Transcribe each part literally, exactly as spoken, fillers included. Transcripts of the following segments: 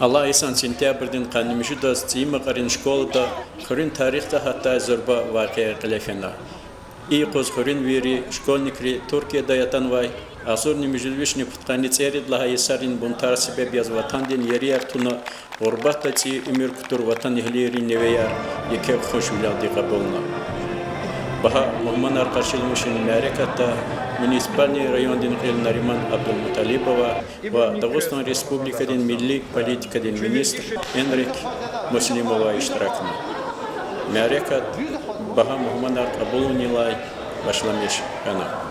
Алай йисан сентябрдин къанни муьжуьдаз ЦӀийи Макьарин школада хуьруьн тарихда гьатдай зурба вакъиа кьиле фена. И юкъуз хуьруьнвийри, школьникри Туркиядай атанвай агъзурни муьжуьд вишни пудкъанни цӀерид лагьай йисарин бунтар себеб яз ватандин ерияр туна, гъурбатда цӀийи уьмуьр кутур ватанэгьлийрин невеяр еке къуншвилелди кьабулна. Багьа мугьманар къаршиламишун мярекатда муниципальный райондин кьил Нариман Абдулмуталибова ва Дагъустан Республикадин милли политикадин министр Энрик Муслимова иштиракна. Мярекат багьа мугьманар кьабулунилай башламиш хьана.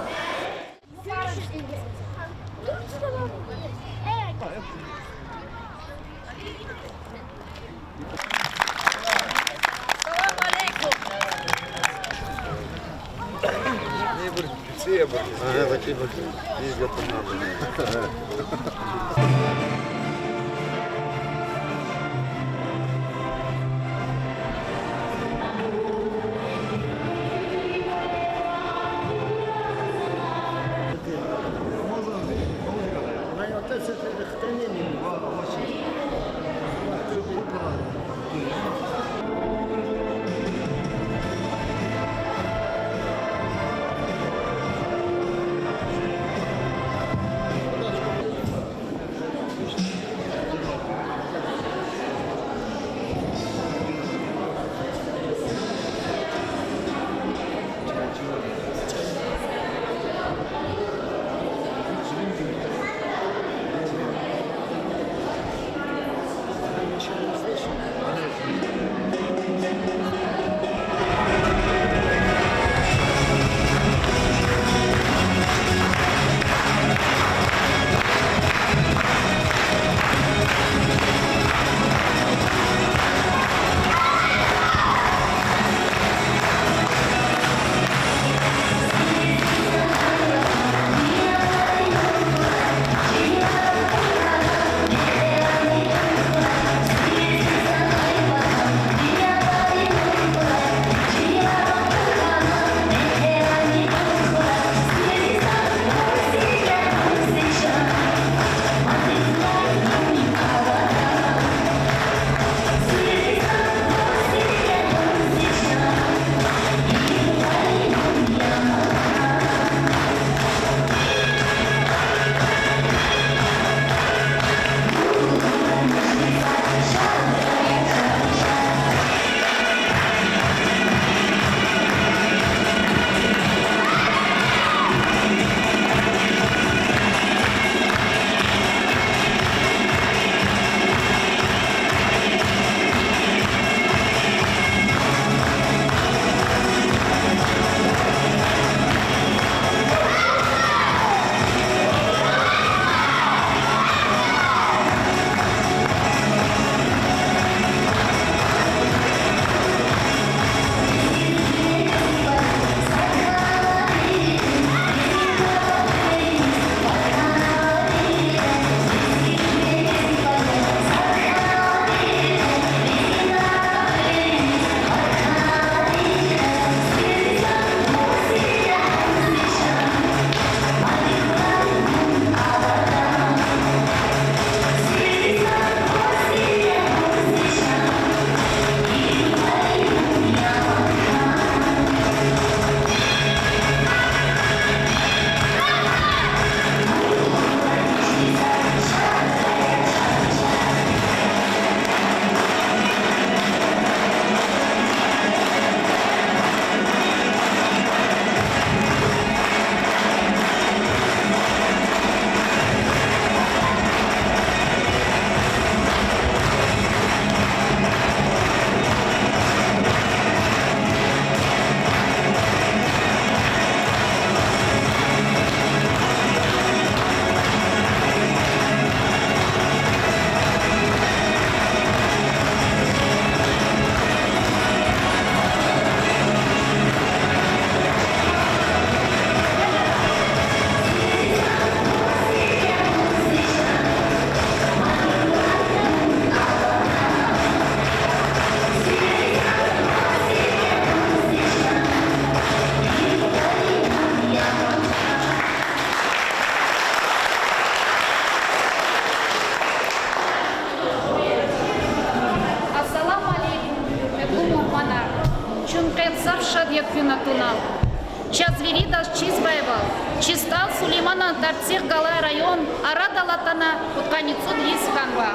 тарцихъ галай район арадал атана кьудкъанни цӀуд йис хьанва.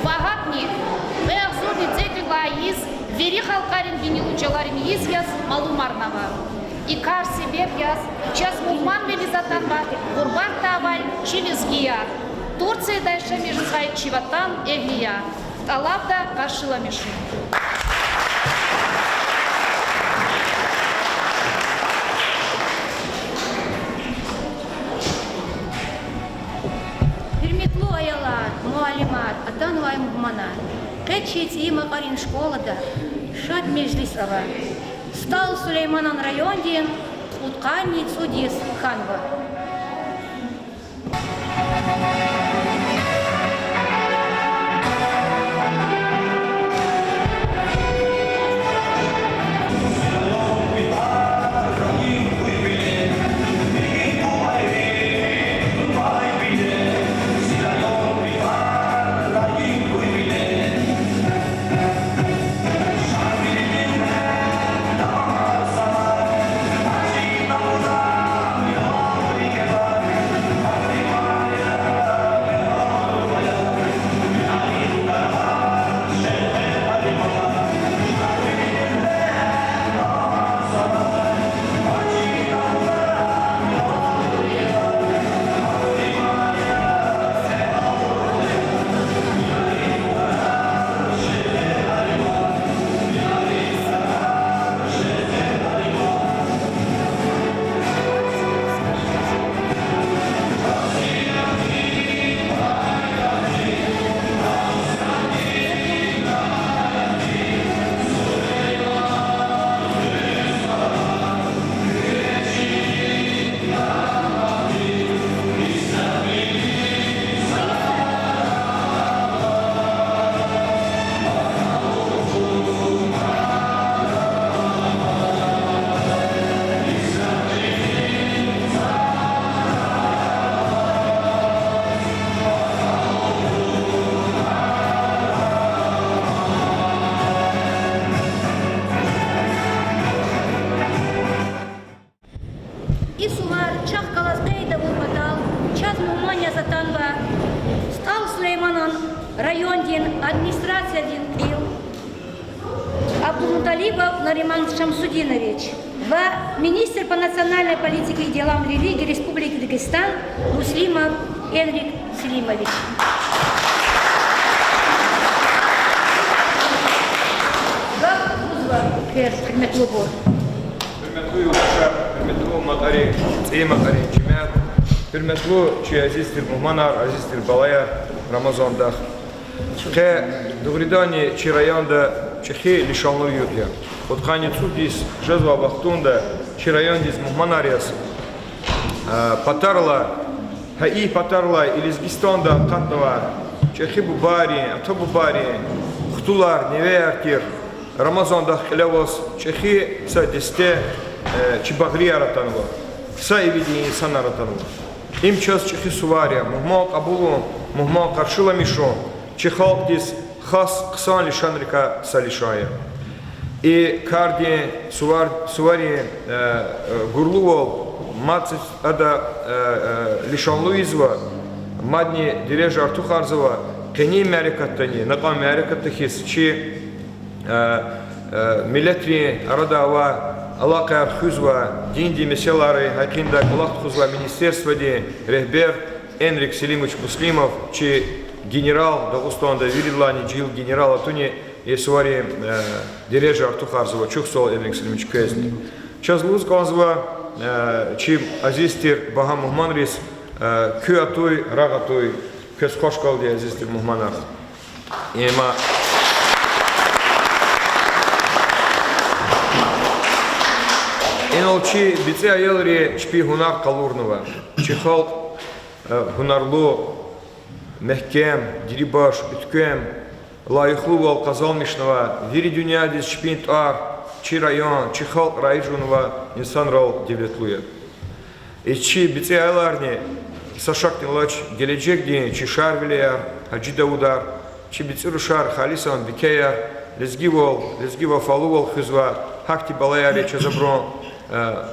Ва гьакӀни, кьве агъзурни цӀекӀуьд лагьай йис вири халкьарин винел чӀаларин йис яз малумарнава. И кар себеб яз чаз мугьманвилиз атанва гъурбатда авай чи лезгияр, Турцияда яшамиш жезвай чи ватанэгьлияр. ТӀалабда къаршиламиша. Гьуьрметлу аялар, муаллимар, атанвай мугьманар! Къе чи ЦӀийи Макьарин школада шад межлис ава. СтӀал Сулейманан райондин кьудкъанни цӀуд йис хьанва. И сувар чахъ галаз къейд авун патал чаз мугьман яз атанва СтӀал Сулейманан райондин администрациядин кьил Абдулмуталибов Нариман Шамсудинович ва министр по национальной политике и делам религий Республики Дагестан Муслимов Энрик Селимович. Гаф гузва квез, гьуьрметлубур. Гьуьрметлу юлдашар, гьуьрметлу Макьарин, ЦӀийи Макьарин жемят, гьуьрметлу чи азиз тир мугьманар, азиз тир балаяр, Рамазан дах. Къе дугъриданни чи районда чӀехи лишанлу юрт я. Кьудкъанни цӀуд йис жезвай вахтунда чи райондиз мугьманар яз, а, патарилай, гьа и патарилай и Лезгистанда акъатнавай чӀехи бубайрин, ата-бубайрин хтулар, невеяр тир Рамазан дах кьиле аваз чӀехи са десте, э, чи багърияр атанва, са ивидин инсанар атанва. Им чаз чӀехи сувар я, мугьман кьабулун, мугьман къаршиламишун чи халкьдиз хас хъсан лишанрикай са лишан я. И кардин сувар, суварин, э, э, гурлувал мад ада, э, э, лишанлу ийизва, мадни дережа артухарзава, къенин мярекатдани, накьан мярекатда хьиз чи, э, э, миллетрин арада авай алакъаяр хуьзва, диндин месэлайрин гьакъиндай кӀвалах тухузвай министерстводин регьбер Энрик Селимович Муслимов, чи генерал, Дагъустанда виридалайни жегьил генерал атуни, и суварин, э, дережа артухарзава, чухсагъул, Энрик Селимович, квезни. Чаз лугьуз кӀанзава, э, чи азиз тир багьа мугьманриз, э, куь атуй, рагъ атуй, квез хвашкалди, азиз тир мугьманар. Има инал чи бицӀи аялри чпин гьунар къалурнава, чи халкь, э, гьунарлу, мягькем, дирибаш, уьтквем, лайихлувал къазанмишнава, вири дуьньядиз чпин тӀвар чи район, чи халкь раижунвай инсанрал девлетлу я. И чи бицӀи аяларни, са шакни алач, гележегдин чи Шарвилияр, Гьажи Давудар, чи бицӀи рушар Халисан, Бикеяр, лезгивал, лезги вафалувал хуьзвай гьахьтин балаяр я чаз абурун, э,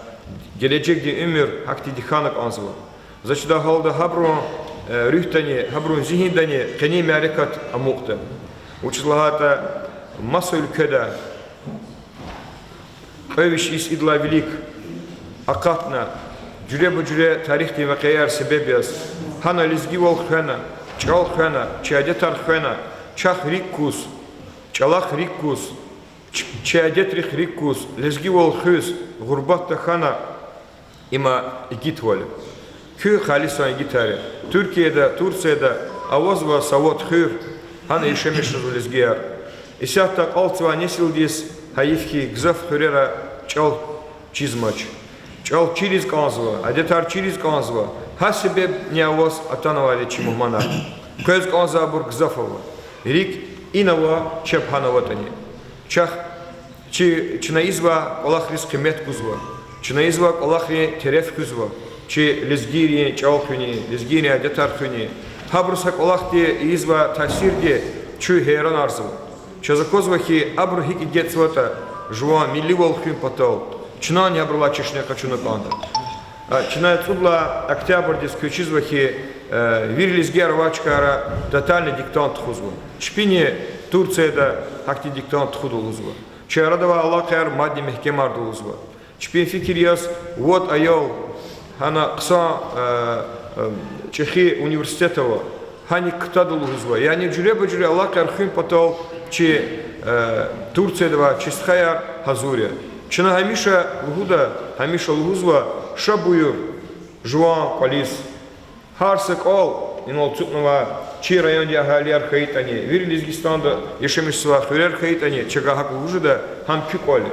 гележегдин уьмуьр гьахьтинди хьана кӀанзава. За чидай гьалда гьабурун, э, руьгьдани, гьабурун зигьиндани къенин мярекат амукьда. Вучиз лагьайтӀа маса уьлкведа кьве виш йис идалай вилик акъатна, жуьреба-жуьре тарихдин вакъиаяр себеб яз, гьана лезгивал хвена, чӀал хвена, чи адетар хвена, чахъ рикӀ куз, чӀалахъ рикӀ куз, ч-, чи адетрихъ рикӀ куз, лезгивал хуьз, гъурбатда хьана, има игитвал я. Куь халисан игитар я. Туркияда, Турцияда авазва са вад хуьр, гьана яшамиш жезва лезгияр. Исятда акьалтзавай несилдиз гьайиф хьи, гзаф хуьрера чӀал чизмач. ЧӀал чириз кӀанзава, адетар чириз кӀанзава. Гьа себебни аваз атанвайди чи мугьманар. Къвез кӀанзавайбур гзаф ава. РикӀ ина ава, чеб гьана аватӀани. Чахъ чи, чна ийизвай кӀвалахриз къимет гузва. Чна ийизвай кӀвалахрин тереф хуьзва. Чи лезгийрин чӀал хуьни, лезгийрин адетар хуьни. Гьабуруз гьа кӀвалахди ийизвай таъсирди чуьн гьейранарзава. Чаз аквазва хьи, абуру гьикӀ эгечӀзаватӀа жуван милливал хуьн патал, чнани абурулай чешне къачуна кӀанда. А, чна цӀуд лагьай октябрдиз квез чизва хьи, э, вири лезгияр авай чкайра тотальный диктант тухузва. Чпини Турцияда гьахьтин диктант тухуда лугьузва. Чи арада авай алакъаяр мадни мягькемарда лугьузва. Чпин фикир яз, вад аял гьана хъсан, э, э, чӀехи университет ава, гьаник кутада лугьузва. Яни жуьреба-жуьре алакъаяр хуьн патал чи, э, Турцияда авай чи стхаяр гьазур я. Чна гьамиша лугьуда, гьамиша лугьузва: ша буюр жуван кӀвализ. Гьар са кӀвал, инал ацукьнавай чи райондин агьалияр хьайитӀани, вири Лезгистанда яшамиш жезвай хуьрер хьайитӀани, чавай гьакӀ лугьуз жеда, гьам куь кӀвал я.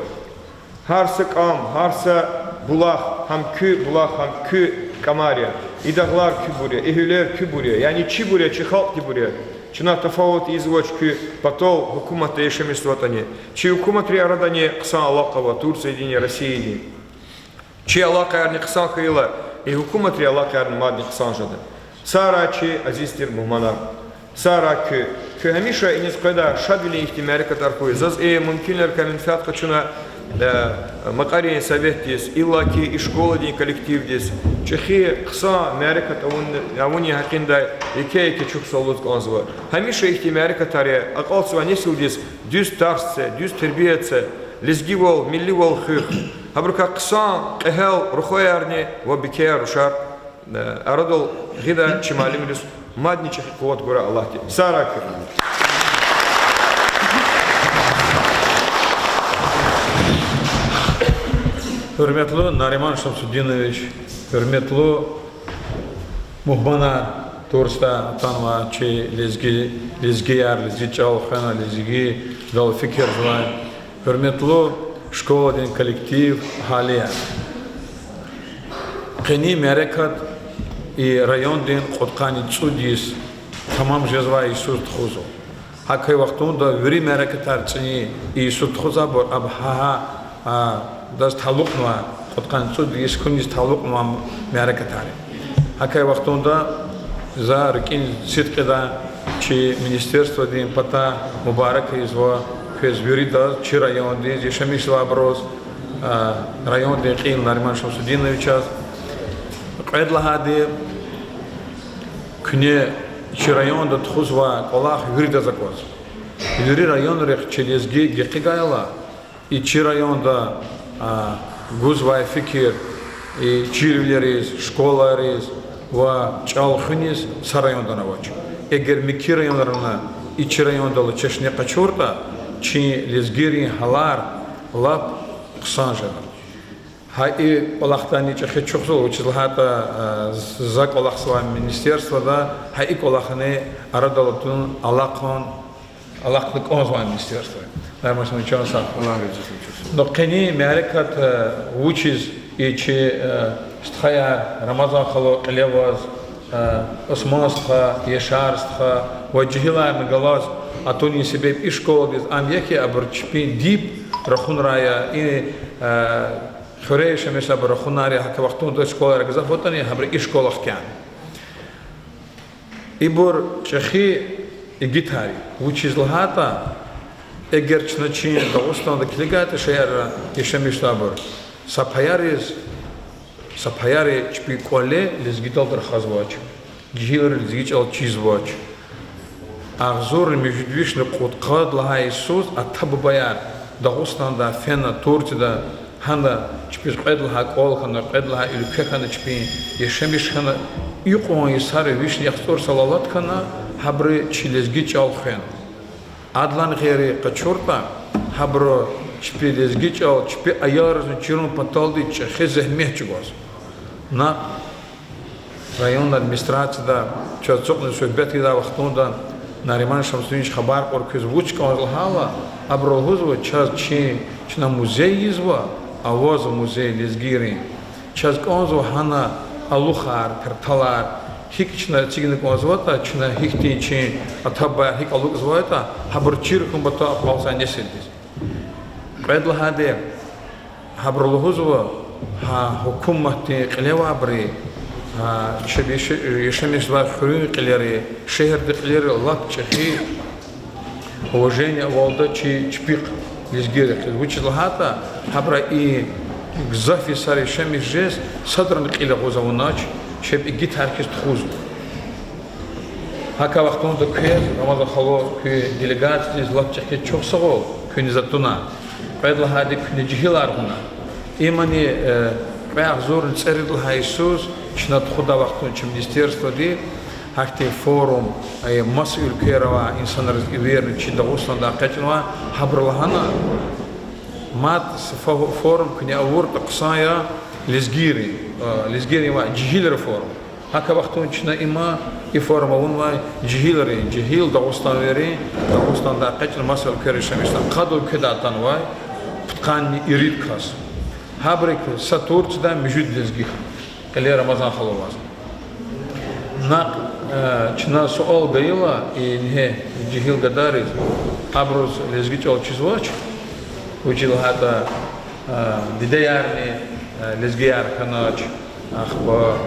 Гьар са кӀам, гьар са булах, гьам куь булах, гьам куь кӀамар я. И дагълар куьбур я, и гьуьлер куьбур я, яни чибур я, чи халкьдибур я. Чна тафават ийизвач куь патал, гьукуматда яшамиш жезватӀани. Чи гьукуматрин арадани хъсан алакъа ава Турциядинни Россиядин. Чи алакъаярни хъсан хьайила, и гьукуматрин алакъаярни мадни хъсан жеда. Сагърай, чи азиз тир мугьманар. Сагърай куьн. Куьн гьамиша иниз къведай шадвилин ихьтин мярекатар хьуй. Заз и мумкинвилерикай менфят къачуна, э, Макьарин советдиз, иллаки и школадин коллективдиз, чӀехи хъсан мярекат авун-, авунин гьакъиндай еке-еке чухсагъул лугьуз кӀанзава. Гьамиша ихьтин мярекатар ая, акьалтзавай несилдиз дуьз тарс це, дуьз тербия це, лезгивал, милливал хуьх. Гьабурукай хъсан, кьегьал рухваярни ва бикеяр, рушар, э, арадал гъидай чи муаллимриз мадни чӀехи къуват гурай Аллагьди. Сагърай куьн. Гьуьрметлу Нариман Шамсудинович, гьуьрметлу мугьманар, Турциядай атанвай чи лезги, лезгияр, лезги чӀал хвена, лезгидал фикирзавай, гьуьрметлу школадин коллектив, агьалияр. Къенин мярекат и райондин кьудкъанни цӀуд йис тамам жезвай йисуз тухузва. ГьакӀ хьайи вахтунда вири мярекатар цӀинин йисуз тухузвайбур аб гьа-, гьа-, а, даз талукьнавай, кьудкъанни цӀуд йис хьуниз талукьнавай мярекатар я. ГьакӀ хьайи вахтунда за рикӀин сидкьидай чи министерстводин патай мубарак ийизва квез виридаз, чи райондиз, яшамиш жезвайбуруз, а, райондин кьил Нариман Шамсудиновичаз. Кьвед лагьайди, куьне чи районда тухузвай кӀвалах виридаз акваз. Вири районрихъ чи лезги гекъигайла, и чи районда, а, гузвай фикир, и чирвилериз, школайриз ва чӀал хуьниз са районда авач. Эгер муькуь районрани и чи райондал чешне къачуртӀа, чи лезгийрин гьалар лап хъсан жеда. Гьа и кӀвалахдани чӀехи чухсагъул, вучиз лагьайтӀа, а, за кӀвалахзавай министерствода гьа и кӀвалахни арадал атун алакьун, алакьна кӀанзавай министерство я. Нариман Шамсудинович, чан сагъ хьуй. Аллагь рази хьуй. Ну, къенин мярекат, э, вучиз и чи, э, стхаяр, Рамазан халу кьиле аваз, э, Осман стха, Яшар стха ва жегьиларни галаз атунин себеб и школадиз ам я хьи, абур чпин диб рахунрай я, и, э, хуьре яшамиш жезвайбур рахунрай я, гьакӀ хьайи вахтунда школайра гзаф аватӀани, гьабуру и школа хкяна. Ибур чӀехи игитар я, вучиз лагьайтӀа, эгер чна чи Дагъустанда килигайтӀа, шаярра яшамиш жезвайбур, са паяриз Са паяр я чпин кӀвале лезгидалди рахазвач, жегьилри лезги чӀал чизвач. Агъзурни муьжуьд вишни кьудкъад лагьай йисуз ата-бубаяр Дагъустанда фена, Турцияда, гьана чпиз кьвед лагьай кӀвал хьана, кьвед лагьай уьлкве хьана чпин яшамиш хьана, икьван йисара вишни яхцӀур йисалай алат хьана, гьабуру чи лезги чӀал хвена. Адалай гъейри къачуртӀа, гьабуру чпин лезги чӀал чпин аялризни чирун паталди чӀехи зегьмет чӀугваз. На районный администрацияда чаз ацукьна суьгьбет ийидай вахтунда Нариман Шамсудинович хабар кьур квез вуч кӀанзава лагьайла, абуру лугьузва, чаз чи, чна музей ийизва, авазва музей лезгийрин. Чаз кӀанзава гьана алухар, тарталар, гьикӀ чна эцигна кӀанзаватӀа, чна гьихьтин чи ата-бубаяр гьикӀ алукӀзавайтӀа, гьабур чир хьун патал акьалтзавай несилдиз. Кьвед лагьайди, гьабуру лугьузва, гьа гьукуматдин кьиле авайбуру, гьа чеб яша-, яшамиш жезвай хуьруьн кьилери, шегьердин кьилери лап чӀехи уважение авалда чи чпихъ, лезгийрихъ. Вучиз лагьайтӀа, гьабуру и гзаф йисар яшамиш жез, садрани кьил агъуз авунач, чеб игитар хьиз тухузва. ГьакӀ а вахтунда квез, Рамазан халу, куь делегациядиз лап чӀехи чухсагъул, куьниз атуна. Кьвед лагьайди, куьне жегьилар гъуна. Имани, э, кьве агъзурни цӀерид лагьай йисуз чна тухудай вахтунда чи министерстводи гьахьтин форум, э, маса уьлквейра авай инсанриз эверна, чи Дагъустанда экъечӀнавай, гьабуру лагьана, мад са фо-, форум куьне авуртӀа, хъсан я лезгийрин, э, лезгийрин ва жегьилрин форум. ГьакӀ а вахтунда чна има, и форум авунвай жегьилрин, жегьил дагъустанвийрин, Дагъустанда экъечӀна маса уьлквейра яшамиш жезвай, къад уьлкведай атанвай пудкъанни ирид кас. Гьабурукай са Турциядай муьжуьд лезги хьана. Кьиле Рамазан халу аваз. Накь, э, чна суал гайила ингье жегьил гадайриз, абуруз лезги чӀал чизвач, вучиз лагьайтӀа, э, дидеярни, э, лезгияр хьанач, ахпа,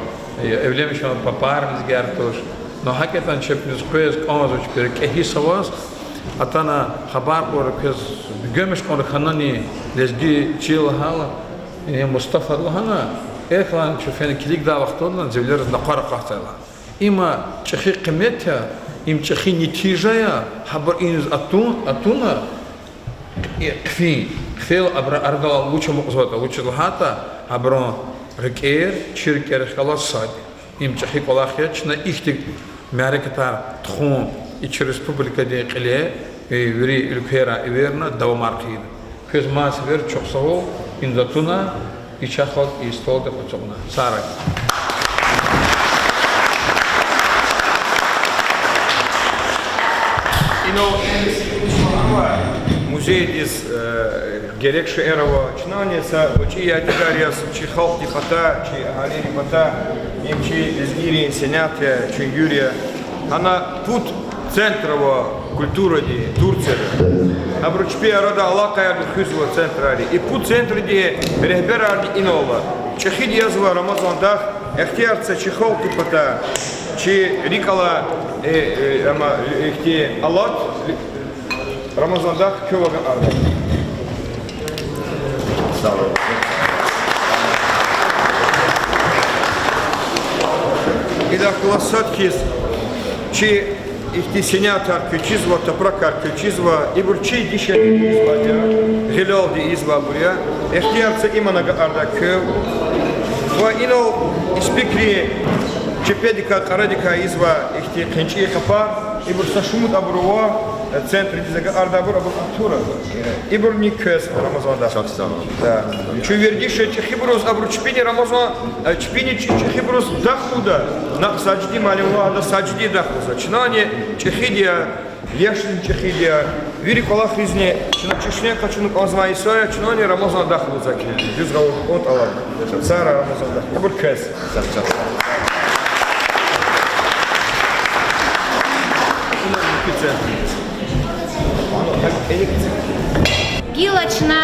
э, эвленмиш хьана папар лезгияр туш. Но гьакӀ ятӀани чеб куьниз къвез кӀанзавач, чпи рикӀе гьисс аваз, атана хабар кьур квез, гуьгуьнмиш кьуна хьанани лезги чил лагьайла, э, Мустафа лагьана, эхлан чун фена килигдай вахтунда зи вилериз накъвар акъатзавайла. Има чӀехи къимет я, им чӀехи нетижа я, гьабур иниз атун-, атуна, э, хъфин, хъфейла абурун арадал вуч амукьзаватӀа, вучиз лагьайтӀа абурун рикӀер чи рикӀерихъ галаз сад я. Им чӀехи кӀвалах я, чна ихьтин мярекатар тухун и чи республикадин кьиле, э, вири уьлквейра эверна давамар хъийида. Квез мад сефер чухсагъул, иниз атуна, и чахъ галаз и столдихъ ацукьна. Сагърай. Инал музейдиз, э, герек шейэр ава. Чнани са гъвечӀи ядигар яз чи халкьдин патай, чи агьалийрин патай, им чи лезгийрин сенят я, чуьнгуьр я. Гьана пуд центр ава культурадин Турцияда. Абуру чпи арада алакъаяр хуьзва центрри. И пуд центрдин регьберарни инал ала. ЧӀехиди язва Рамазан Дах, ихтияр це чи халкьдин патай, чи рикӀ алай, э, э, ама, ихьтин алат, Рамазан Дах квев агакьарда. Идахъ галаз сад хьиз, чи ихьтин сенятар квез чизва, топуракар квез чизва, ибур чи дишегьлийриз ийизвайбур я, гъилелди ийизвайбур я, ихтияр це иман агакьарда квев. Ва инал Испикрин чепедикай, кьарадикай ийизвай ихьтин хъенчӀин къапар, ибур са шумуд абур ава, э, центрдиз агакьардайбур, абур атурай. Ибурни квез, Рамазан Дах. Чухсагъул. Да. Чун вердиш я чӀехибуруз, абуру чпини Рамазан, э, чпини чӀ-, чӀехибуруз дах лугьуда. Накь Сажидин муаллим лагьана, Сажидин дах лугьузва. Чнани чӀехиди я, яшдин чӀехиди я, вири кӀвалахризни чна чешне къачуна кӀанзавай йисар я, чнани Рамазан Дах лугьузва килигна. Дуьз гъавурда кӀватӀ алама. Сагърай, Рамазан Дах. Ибур квез. Гила чна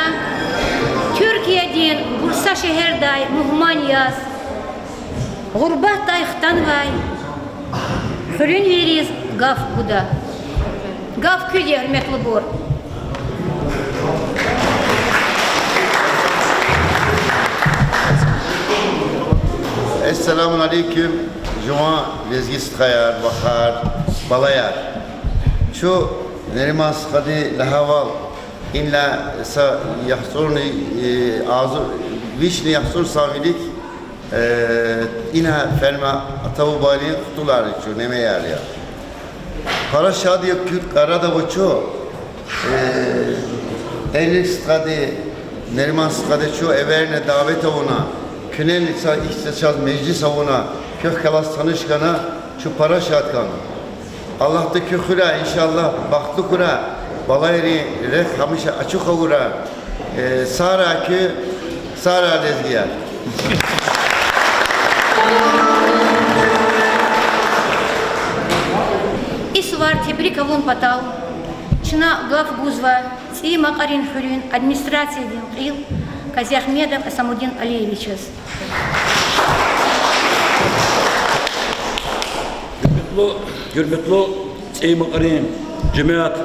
Туьркиядин Бурса шегьердай мугьман яз, гъурбатдай хтанвай хуьруьнвийриз гаф гуда. Гаф куьд я, гьуьрметлубур? Саламун алейкум, жуван лезги стхаяр, вахар, балаяр. Чун Нариман стхади лагьайвал, инлай са яхцӀурни, э, агъзур, вишни яхцӀур сан вилик, э, ина фенва ата-бубайрин хтулар я чун, немеяр я. Пара шад я куь арада ава чун, э, Элис стхади, Нариман стхади чун эверна давет авуна, куьнени са ихьтин чаз межлис авуна, квехъ галаз таниш хьана, чун пара шад хьана. Аллагьди куь хуьрай, иншаллагь, бахтлу хьурай, балайрин рехъ гьамиша ачух авурай. Э, сагърай куьн, сагърай лезгияр. И сувар тебрик авун патал чна гаф гузва ЦӀийи Макьарин хуьруьн администрациядин кьил Казиагьмедов Асамудин Алиевичаз. Гьуьрметлу, гьуьрметлу ЦӀийи Макьарин жемят,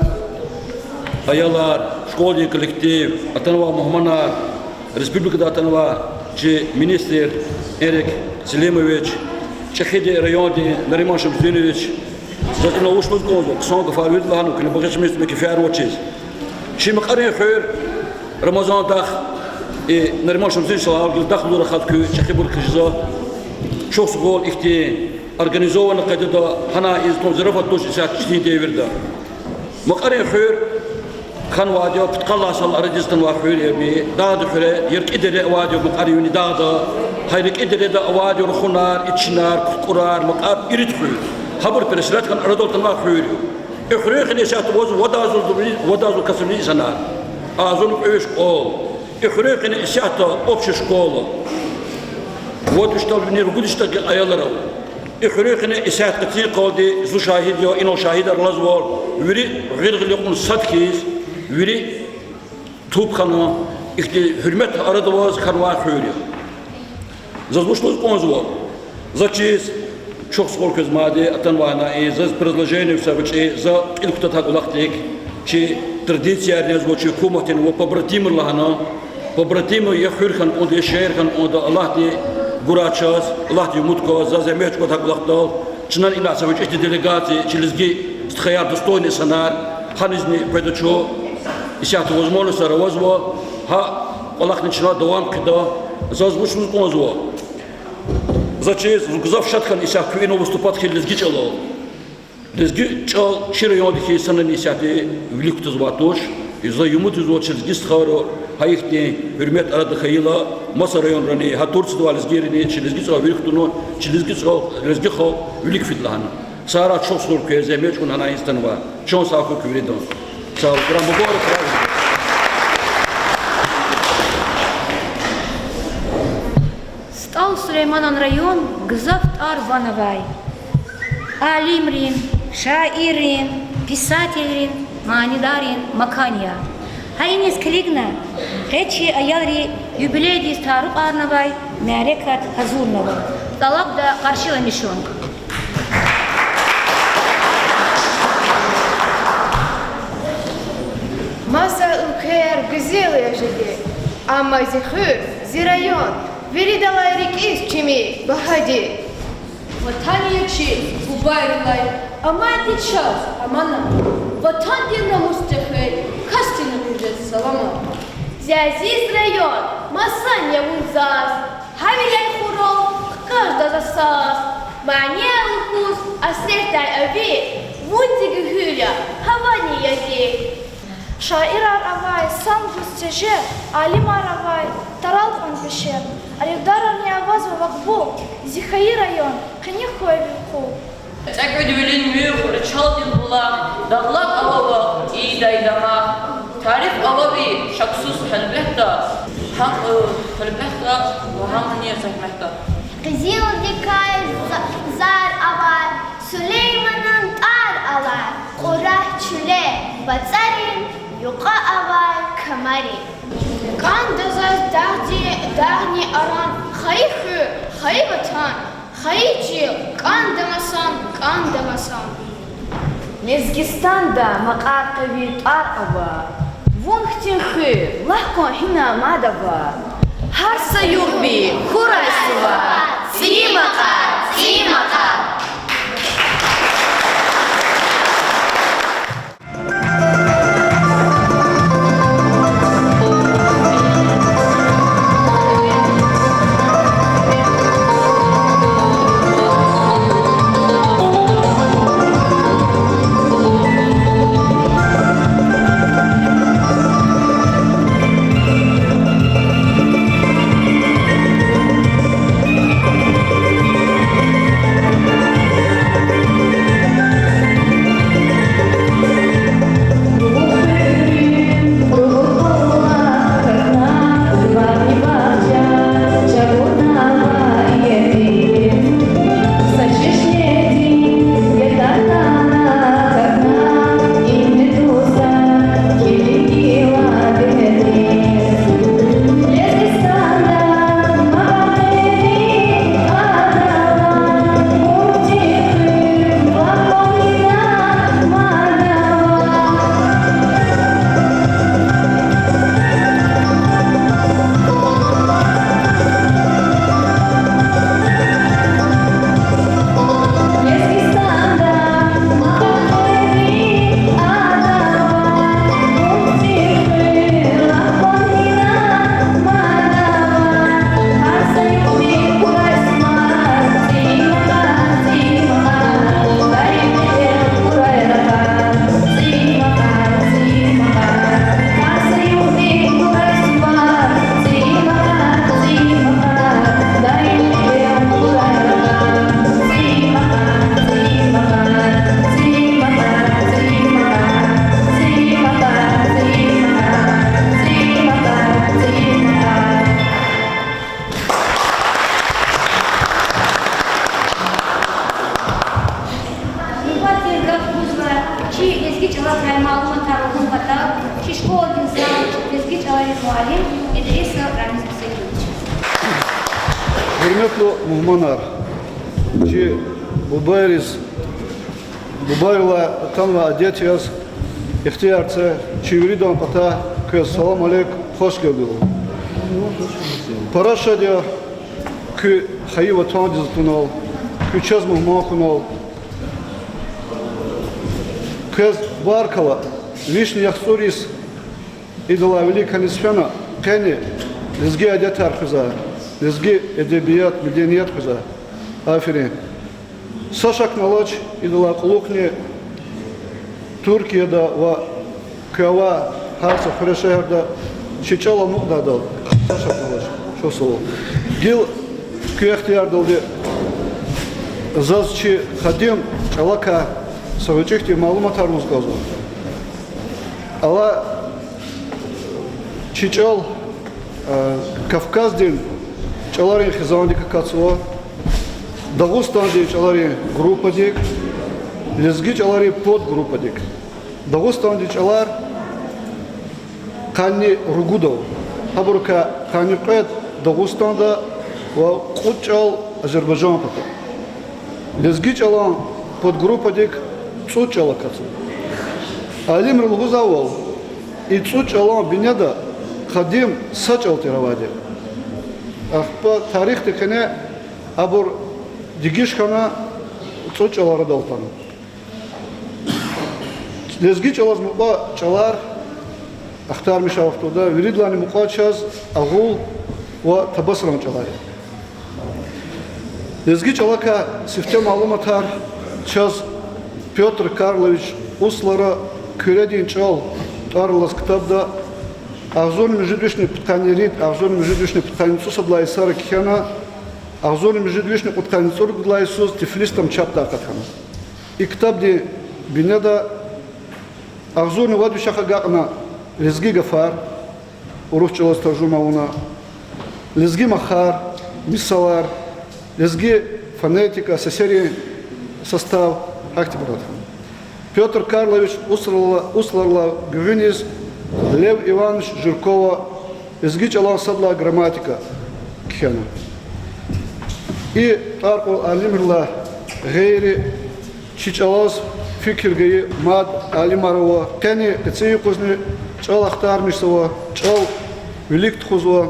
аялар, школдин коллектив, атанвай мугьманар, республикадай атанвай чи министр Эрик Селимович, чӀехиди райондин Нариман Шамсудинович, заз инал вуч лугьуз кӀанзава, хъсан гафар вири лагьана, куьне багъишмиш мекифяр авачиз. Чи Макьарин хуьр Рамазан дах, и Нариман Шамсудинович лагьайвал, гила дахлур рахаз куьн чӀехибур хъижезва. Чухсагъул ихьтин организованный къайдада гьана ийиз тун зарафат туш исятда четин девирда. Макьарин хуьр хьанвайди я пудкъанлай йисалай арадиз атанвай хуьр я, дагъдин хуьре, рикӀи дере авайди я Макьарин вини дагъда, гьа рикӀи дереда авайди я рухунар, ичинар, куркӀурар, Макьар ирид хуьр. Гьабур переселять хьана арадал атанвай хуьр я. И хуьруьн къене исятда авазва вад агъзурдалди, вад агъзур касдилай инсанар. Агъзурни кьве виш школа. И хуьруьн къене исятда общая школа. Вад виш тал вини ругуд виш тал гекъ аялар ава. И хуьруьн къене исятда къецин къалди зун шагьид я, инал шагьидар алазва, вири гъил-гъил икьван сад хьиз, вири туп хьана, ихьтин гьуьрмет арада аваз хьанвай хуьр я. Заз вуч лугьуз кӀанзава? Заз чиз, чухсагъул квез мадни атанвай гьана и, заз предложение са гъвечӀи, за кьил кутада гьа кӀвалахдик, чи традициярни язва, чи гьукуматни ва побратимы лагьана, побратимы я хуьр хьана кӀанда, я шегьер хьана кӀанда, Аллагьди гурай чаз, Аллагьдивай умуд кваз, за зегьмет чӀугваз гьа кӀвалахдал, чнани ина са гъвечӀи делегация, чи лезги стхаяр, достойный инсанар, гьанизни къведа чун, исятда возможностьар авазва, гьа кӀвалахни чна давам хъийида, заз вуч лугьуз кӀанзава. Заз чиз, зун гзаф шад хьана исятда куьн ина выступать хьайила лезги чӀалал. Лезги чӀал чи райондихъ санани исятда вилик кутазвай туш. За умуд ийизва чи лезги стхайра, гьа ихьтин гьуьрмет арада хьайила, маса районрани, гьа Турциядавай лезгийрини чи лезги чӀал вилик кутуна, чи лезги чӀал, лезги халкь вилик фида лагьана. Сагърай, чухсагъул квез, зегьмет чӀугуна гьана институтда. Чан сагъ хьуй куь виридан. Сагърай, Рамазан мубарак. СтӀал Сулейманан район гзаф тӀвар-ван авай, алимрин, шаиррин, писателрин, манидаррин макан я. Гьа иниз килигна, къе чи аялри юбилейдиз тарукьарнавай мярекат гьазурнава. ТӀалабда къаршиламишун. Маса уьлквейра гуьзел я жеди, амма зи хуьр, зи район виридалай рикӀиз чими багьади. Ватан я чи бубайрилай аманат я чаз, аманат. Ватандин намус тефей касдини гъиз жез саламат. Зи азиз район, масан я вун заз, гьавиляй хурал хкажда за саз. Мани лугьуз асирдай ави, вун зи гуьгьуьл я, гьавани я зи. Шаирар авай сад-вуч тежер, алимар авай тарал кьван пешер, алимдарни авазва вакъбул, зи хайи район къени хьуй вилкъул. ЦӀекӀуьд вилин муьгъ, ричалдин булах, дагълар ава вал ийидай дамах. Тариф ава ви, шаксуз, гьелбетда, гьа, э, гьелбетда, ва гьамни зегьметда. Къизилдикай за-, зар авай, Сулейманан тӀвар алай, Кьурагь чуьле, вацӀарин юкьва авай камари. КӀанда заз дагъди-, дагъни аран, хайи хуьр, хайи ватан, хайи чил, кӀанда масан, кӀанда масан. Лезгистанда Макьар къе ви тӀвар ава, вун хьтин хуьр лагь кван гьина мад ава. Гьар са югъ ви хьурай сувар, ЦӀийи макьар, цӀийи макьар. Нубатдин гаф гузва чи лезги чӀалакай малуматар лугьун патал, чи школадин зал лезги чӀаларин муаллим Идрисов Рамиз Гьуьсейнович. Гьуьрметлу мугьманар, чи бубайриз, бубайрилай атанвай адет яз ихтияр це чи виридан патай квез салам алейк, хош гелди лугьун. Пара шад я куь хайи ватандиз атунал, куь чаз мугьман хьунал. Квез баркалла, вишни яхцӀур йис идалай вилик кӀаниз фена, къени лезги адетар хуьзвай, лезги эдебият, меденият хуьзвай. Аферин. Са шакни алач, идалай кьулухъни Туркияда ва квевай гьар са хуьре, шегьерда чи чӀал амукьдайдал са шакни алач. Чухсагъул. Гила куь ихтиярдалди заз чи къадим чӀалакай са гъвечӀи хьтин малуматар лугьуз кӀанзава. Алай чи чӀал, э, Кавказдин чӀаларин хизандик акатзава, Дагъустандин чӀаларин группадик, лезги чӀаларин подгруппадик. Дагъустандин чӀалар къанни ругуд ава. Гьабурукай къанни кьвед Дагъустанда ва кьуд чӀал Азербайжан пата. Лезги чӀалан подгруппадик цӀуд чӀал акатзава. Алимри лугьузвайвал, и цӀуд чӀалан бинеда къадим са чӀал тир авайди. Ахпа тарихдин къене абур дегиш хьана, цӀуд чӀал арадал атана. Лезги чӀалаз мукьва чӀалар ахтармишай вахтунда виридалайни мукьва чаз агъул ва табасаран чӀалар я. Лезги чӀалакай сифте малуматар чаз Пётр Карлович Услара Куьредин чӀал тӀвар алаз ктабда агъзурни муьжуьд вишни пудкъанни ирид, агъзурни муьжуьд вишни пудкъанни цӀусад лагьай йисара кхьена, агъзурни муьжуьд вишни кьудкъанни цӀуругуд лагьай йисуз Тифлисда чапдай акъатна. И ктабдин бинеда агъзурни вад вишехъ агакьна лезги гафар, урус чӀалаз таржума авуна, лезги махар, мисалар, лезги фонетика, сесерин состав, гьахьтинбур атана. Пётр Карлович Усларла, Усларла гуьгъуьниз Лев Иванович Жиркова Лезги чӀалан сад лагьай грамматика кхьена. И тӀвар кьур алимрилай гъейри, чи чӀалаз фикир гайи мад алимар ава, къени къецин юкъузни чӀал ахтармишзава, чӀал вилик тухузва.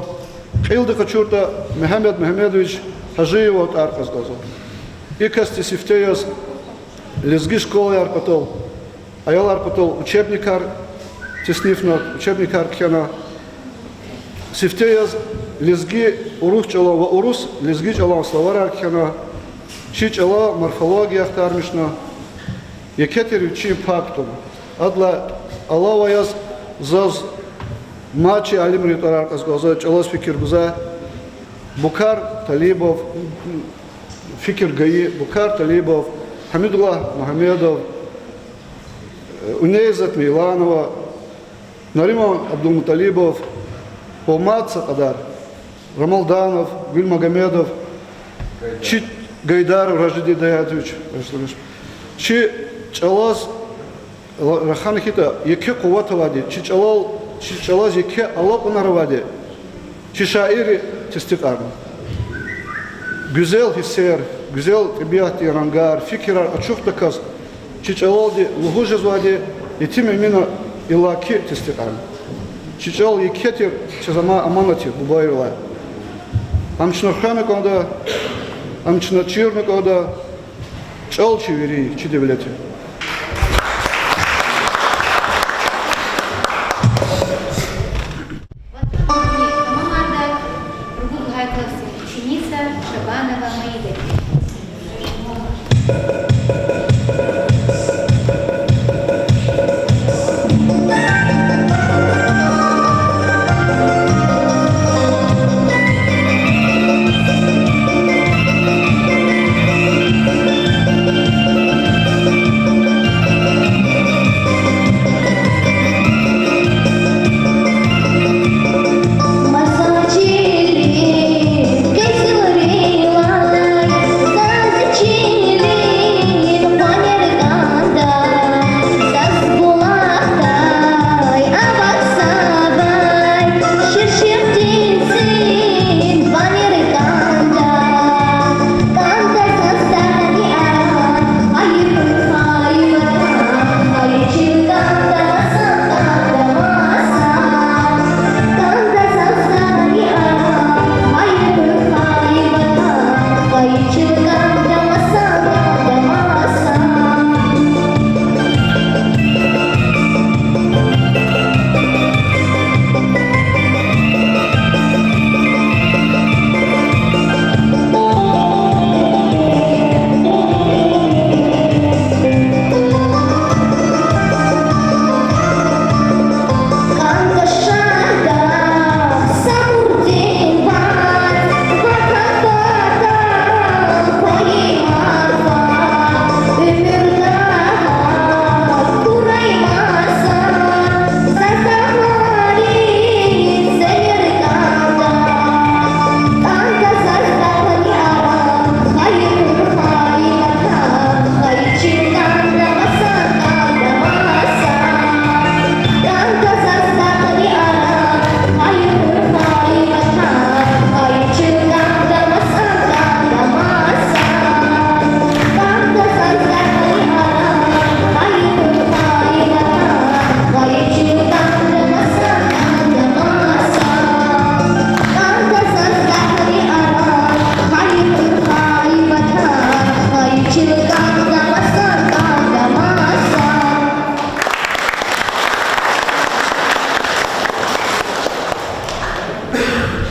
Кьилди къачуртӀа, Мегьамед Мегьамедович Гьажиева тӀвар кьаз кӀанзава. И касди сифте яз лезги школаяр патал, аялар патал учебникар теснифна, учебникар кхьена. Сифте яз лезги, урус чӀалан ва урус, лезги чӀалан словарар кхьена. Чи чӀала морфология ахтармишна. Еке тир вичин пай кутуна. Адалай алава яз заз мад чи алимрин тӀварар кьаз кӀанзава, чӀалаз фикир гузвай Букар Талибов, фикир гайи Букар Талибов, Гьамидуллагь Мугьаммедов, Унейзат Мейланова, Нариман Абдулмуталибов ва мад са кьадар, Рамалданов, Гуьлмагомедов, чи, Гайдаров Ражидин Даятович, чи чӀалаз ла-, рахана хьайитӀа, еке къуват авайди, чи чӀалал, чи чӀалаз еке алакьунар авайди чи шаирри тестикьарна. Гуьзел гьиссер, гуьзел тӀебиатдин рангар, фикирар ачухдаказ чи чӀалалди лугьуз жезвайди Етим Эмина иллаки тестикьарна. Чи чӀал еке тир, чаз амай аманат я бубайрилай. Ам чна хвена кӀанда, ам чна чирна кӀанда, чӀал чи вири, чи девлет я. Ватандин тамамарда, ругуд лагьай классдин ученица Шабанова Маида.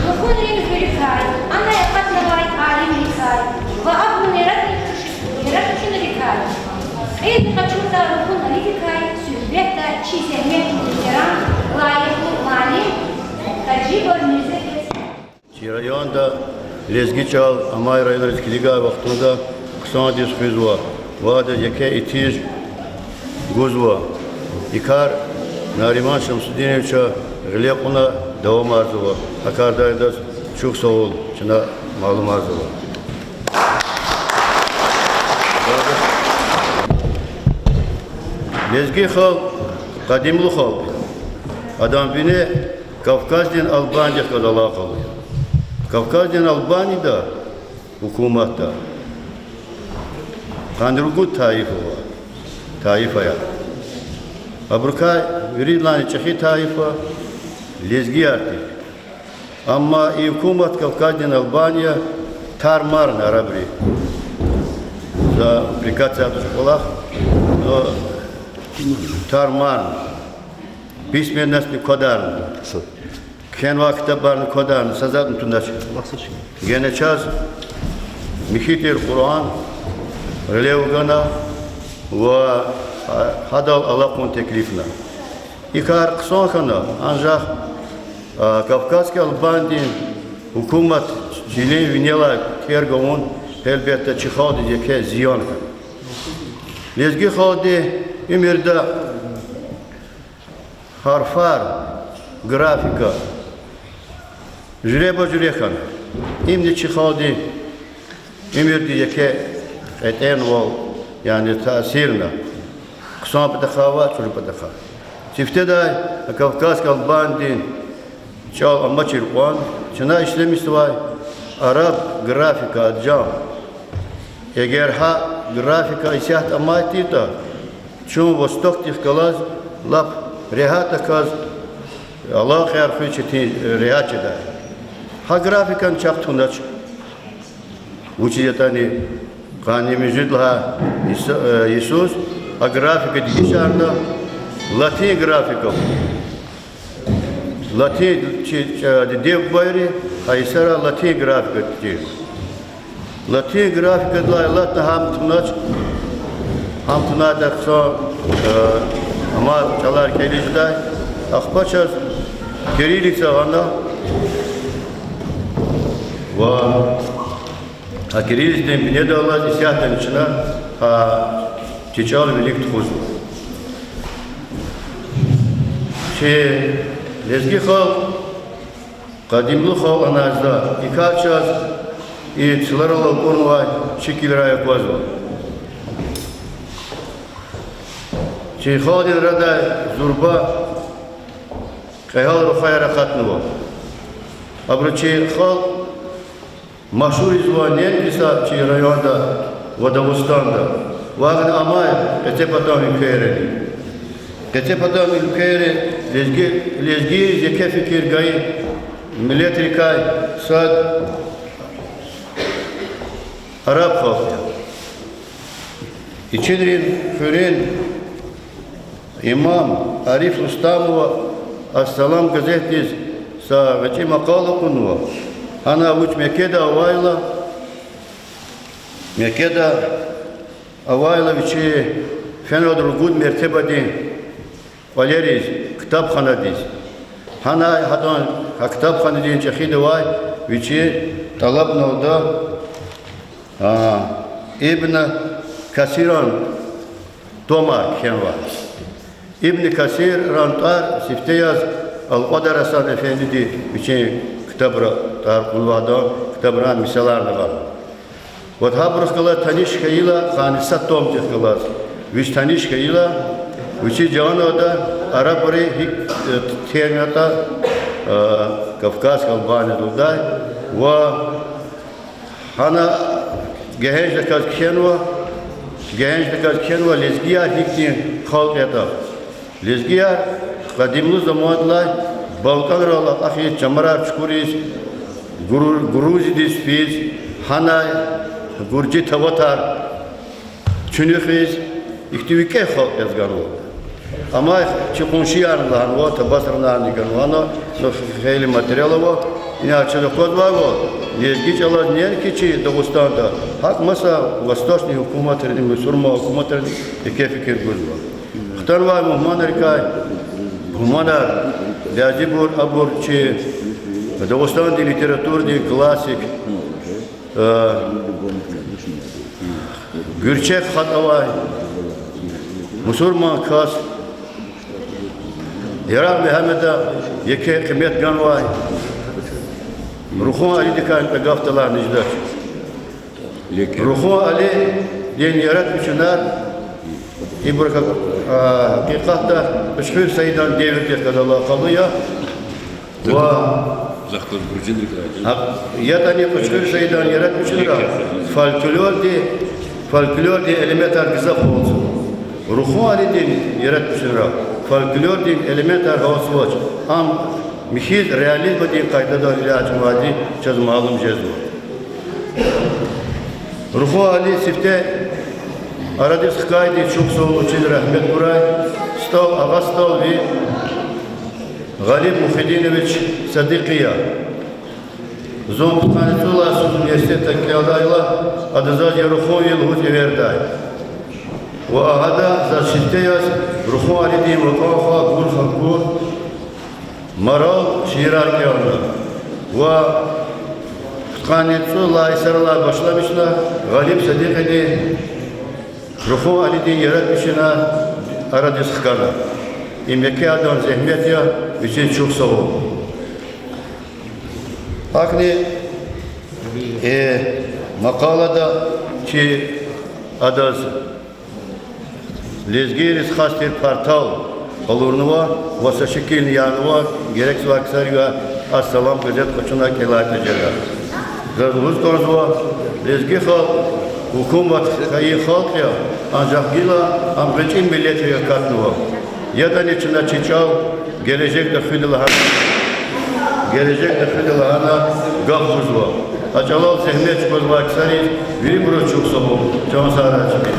Лугьун римзбирикай, анай акъатнавай алимрикай ва абурун яратмиш-, яратмишунрикай, кьилди къачуртӀа, Лугьун Алидикай суьгьбетда чи зегьметдин ветеран, лайихлу муаллим Таджибов Мирзепет. Чи районда лезги чӀал амай районриз килигай вахтунда хъсандиз хуьзва ва адаз еке итиж гузва. И кар Нариман Шамсудиновича гъиле кьуна давамарзава. А кардай адаз чухсагъул, чна малумарзава. Лезги халкь къадимлу халкь я. Адан бине Кавказдин Албаниядихъ галаз алакъалу я. Кавказдин Албанияда гьукуматда къанни ругуд тайифа ава, тайифаяр. Абурукай виридалайни чӀехи тайифа лезгияр тир. Амма и гьукумат Кавказдин Албания Тармарна арабри. За приказ цадуз кӀвалах, но тармарна. Письменностьни квадарна. Кхьенвай ктабарни квадарна, са затӀни тунач. Гена чаз михьи тир Къуръан релев гана ва гьадал алакьун теклифна. И кар хъсан хьана, анжах, а, Кавказский Албанидин гьукумат чилин винелай терг авун, гьелбетда, чи халкьдиз еке зиян хьана. Лезги халкьди уьмуьрда гьарфар, графика жуьреба-жуьре хьана. Имни чи халкьдин уьмуьрдиз еке кьетӀенвал, яни таъсирна. Хъсан патахъай ва чӀуру патахъай. Сифтедай Кавказский Албанидин чӀал амачир кьван, чна ишлемишзавай араб графика, аджам. Эгер гьа графика исятда амайтӀа, чун Востокдихъ галаз лап регьятдаказ алакъаяр хуьз четин, регьят жедай. Гьа графикани чахъ тунач. Вучиз ятӀани къанни муьжуьд лагьай йис-, э, йисуз а графика дегишарна латин графикада. Латин чи, э, диде-бубайри гьа йисара латин графикада тирна. Латин графикадилай алатна гьам тунач, гьам тунайтӀа хъсан, э, амай чӀалар кӀелиз жедай. Ахпа чаз кириллица гъана ва гьа кириллицадин бинедаллаз исятдани чна гьа чи чӀал вилик тухузва. Чи лезги халкь къадимлу халкь анай за, и кар чаз и цларал акӀурнавай шикилрай аквазва. Чи халкьдин арадай зурба кьегьал рухваяр акъатнава. Абуру чи халкь машгьур ийизва неинки са чи районда ва Дагъустанда, ва гьакӀни амай къецепатан уьлквейрани. Къецепатан уьлквейри лезги-, лезгийриз еке фикир гайи миллетрикай сад араб халкь я. Ичинрин хуьруьн имам Ариф Рустамова Ас-Салам газетдиз са гъвечӀи макъала кьунва. Гьана вуч Меккеда авайла, Меккеда авайла вичи фенвайди ругуд мертебадин кӀвалериз, ктабханадиз. Гьанай гьадан, гьа ктабханадин чӀехидавай вичи тӀалабналда, а, Ибн Касиран тӀвамар кхьенвай. Ибн Касиран тӀвар сифте яз Алкьвадар Гьасан эфендиди вичин ктабра тӀвар кьунвайди я, ктабран мисаларни ава. Вот гьабурухъ галаз таниш хьайила, къанни са томдихъ галаз, вич таниш хьайила, вичиз жагъанвайди арабри гьикӀ, э, терг авуртӀа, э, Кавказский Албания лугьудай, ва гьана гегьеншдаказ кхьенва, гегьеншдаказ кхьенва лезгияр гьихьтин халкь ятӀа. Лезгияр къадимлу замандилай БалкӀанрал акьахиз, чамарар чукуриз, Гру-, Грузиядиз физ, гьанай гуржи таватар чуьнуьхиз, ихьтин викӀегь халкь яз ганва. Амай чи къуншиярни лагьанва, табасаранарни ганва, ана хе-, хейлин материал ава, ина чаз аквазвайвал, лезги чӀалаз неинки чи Дагъустанда, гьакӀ маса восточный гьукуматрини, мусурман гьукуматрини еке фикир гузва. Хтанвай мугьманрикай, мугьманар, лезгибур, абур чи Дагъустандин литературадин классик, э, гуьрчег хатӀ авай мусурман кас, Ярагъ Мегьамеда еке къимет ганвай Рухун Алидикай кьве гаф талгьана жедач. Рухун Алидин яратмишунар, ибур, а, гьакъикъатда Кьуьчхуьр Саидан девирдихъ галаз алакъалу я. Ва, а, ятӀани Кьуьчхуьр Саидан яратмишунра фольклордин, фольклордин элементар гзаф гьалтзава. Рухун Алидин яратмишунра фольклордин элементар гьалтзавач. Ам михьиз реализмдин къайдада гъиле авунвайди чаз малум жезва. Руху Али сифте арадиз хкайди чухсагъул, вичиз рагьмет гурай. СтӀал, агъа СтӀал ви Гъалиб Мухидинович Садикъи я. Зун пудкъанни цӀуд лагьай йисуз университетда кӀелдайла, ада заз я Руху Али лугьуз эвердай. Ва гьада заз сифте яз Руху Алидин вакӀан хва, гур хва, гур, марал шиирар кӀелна. Ва пудкъанни цӀуд лагьай йисарилай башламишна, Гъалиб Садикъиди Руху Алидин яратмишунар арадиз хкана. Им еке адан зегьмет я, вичиз чухсагъул. ГьакӀни, э, макъалада чи адаз лезгийриз хас тир партал къалурнава ва са шикилни янава, герекзавай ксаривай Ассалам газет къачуна кӀелайтӀа жеда. Заз лугьуз кӀанзава, лезги халкь гьукумат хьайи халкь я, анжах гила ам гъвечӀи миллетри акатнава. ЯтӀани чна чи чӀал гележегда хуьда лагьана, гележегда хуьда лагьана гаф гузва. А чӀалал зегьмет чӀугвазвай ксариз вирибуруз чухсагъул, чан сагърай чпин.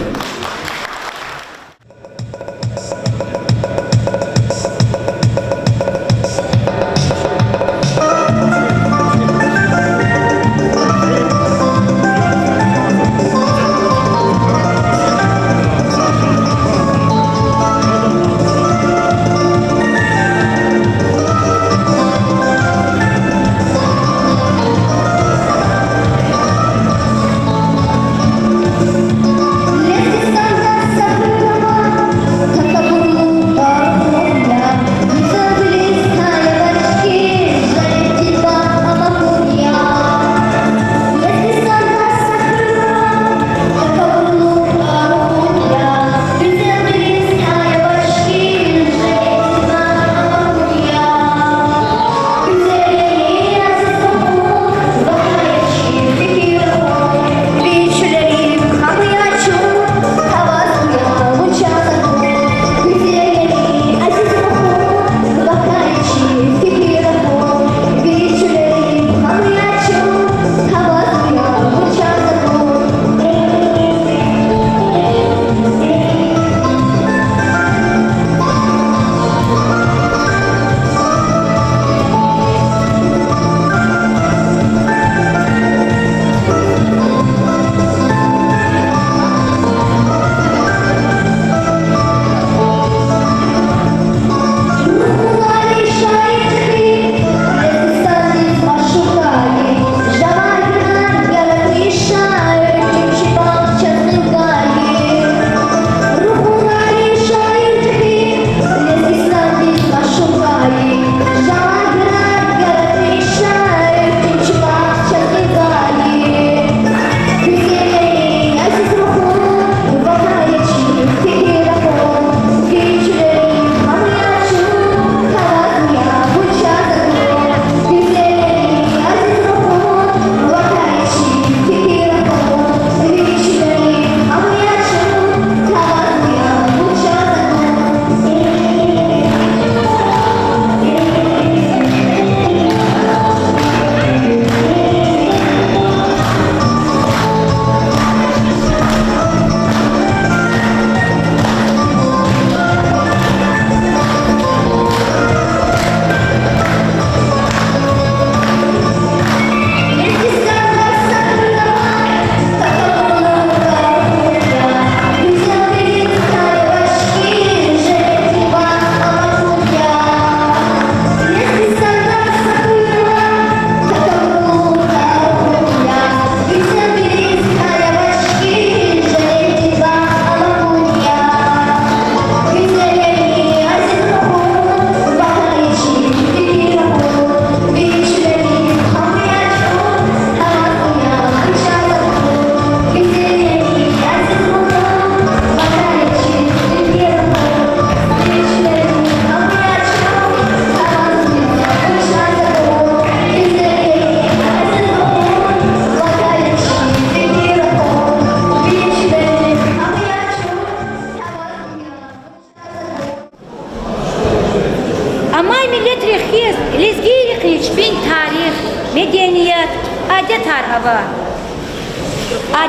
Амай миллетрихъ хьиз лезгийрихъни чпин тарих, меденият, адетар ава.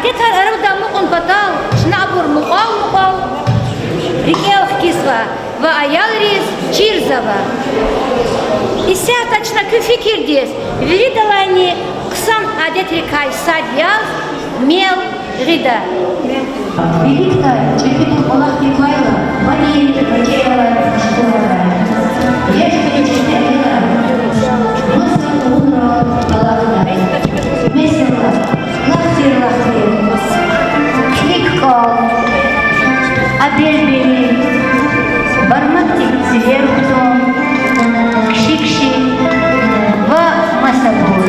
Адетар арада амукьун патал чна абур мукьвал-мукьвал рикӀел хкизва ва аялриз чирзава. Исятда чна куь фикирдиз виридалайни хъсан адетрикай сад яз мел гъида. Виликдай чӀехиди кӀвалахди квайла, ванни векьералай машгъуларай. Яшди чӀехи аялар маса кьулунрал алахъда. Месела, лахтир-лахтир, килиг-кӀал, абелбели, бармакдик цивер хтун, кши-кши ва масабур.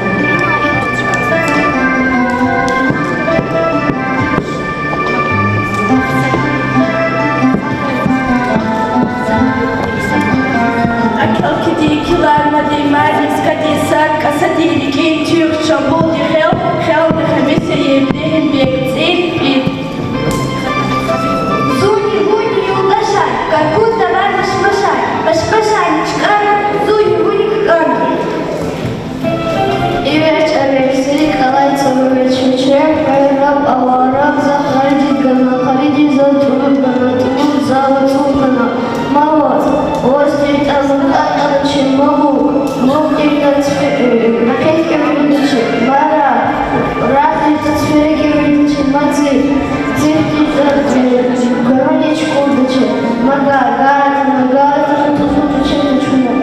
Акалкиди, килармади, марни скади, сад кӀасади, рикӀин туьх, чамбулди хел, хелни хемиса, ебдегьин бег, цӀин, пӀин. Зунни-вунни юлдашар, каркуд тавар машмашар, машмашарни чкӀарар, зунни-вунни ккӀана. Ивеч-эвечди рикӀ алай цавариз, вичел хвейраб, авараб, за хайидиз гана, хайидиз заз тӀулук гана, тӀулук заз вацӀук гана. Ма вацӀ, вацӀ тиртӀа, вукӀар кьада чи, ма вукӀ, вукӀ тиртӀа, цфи-, ракъин кӀевидачи, ма рагъ, рагъ тиртӀа, цфери кӀевидачи, ма циф, циф тиртӀа, э, гаруни чукурдачи, ма гар, гар тиртӀа, гар тиртӀа, тӀузу тушир тушму.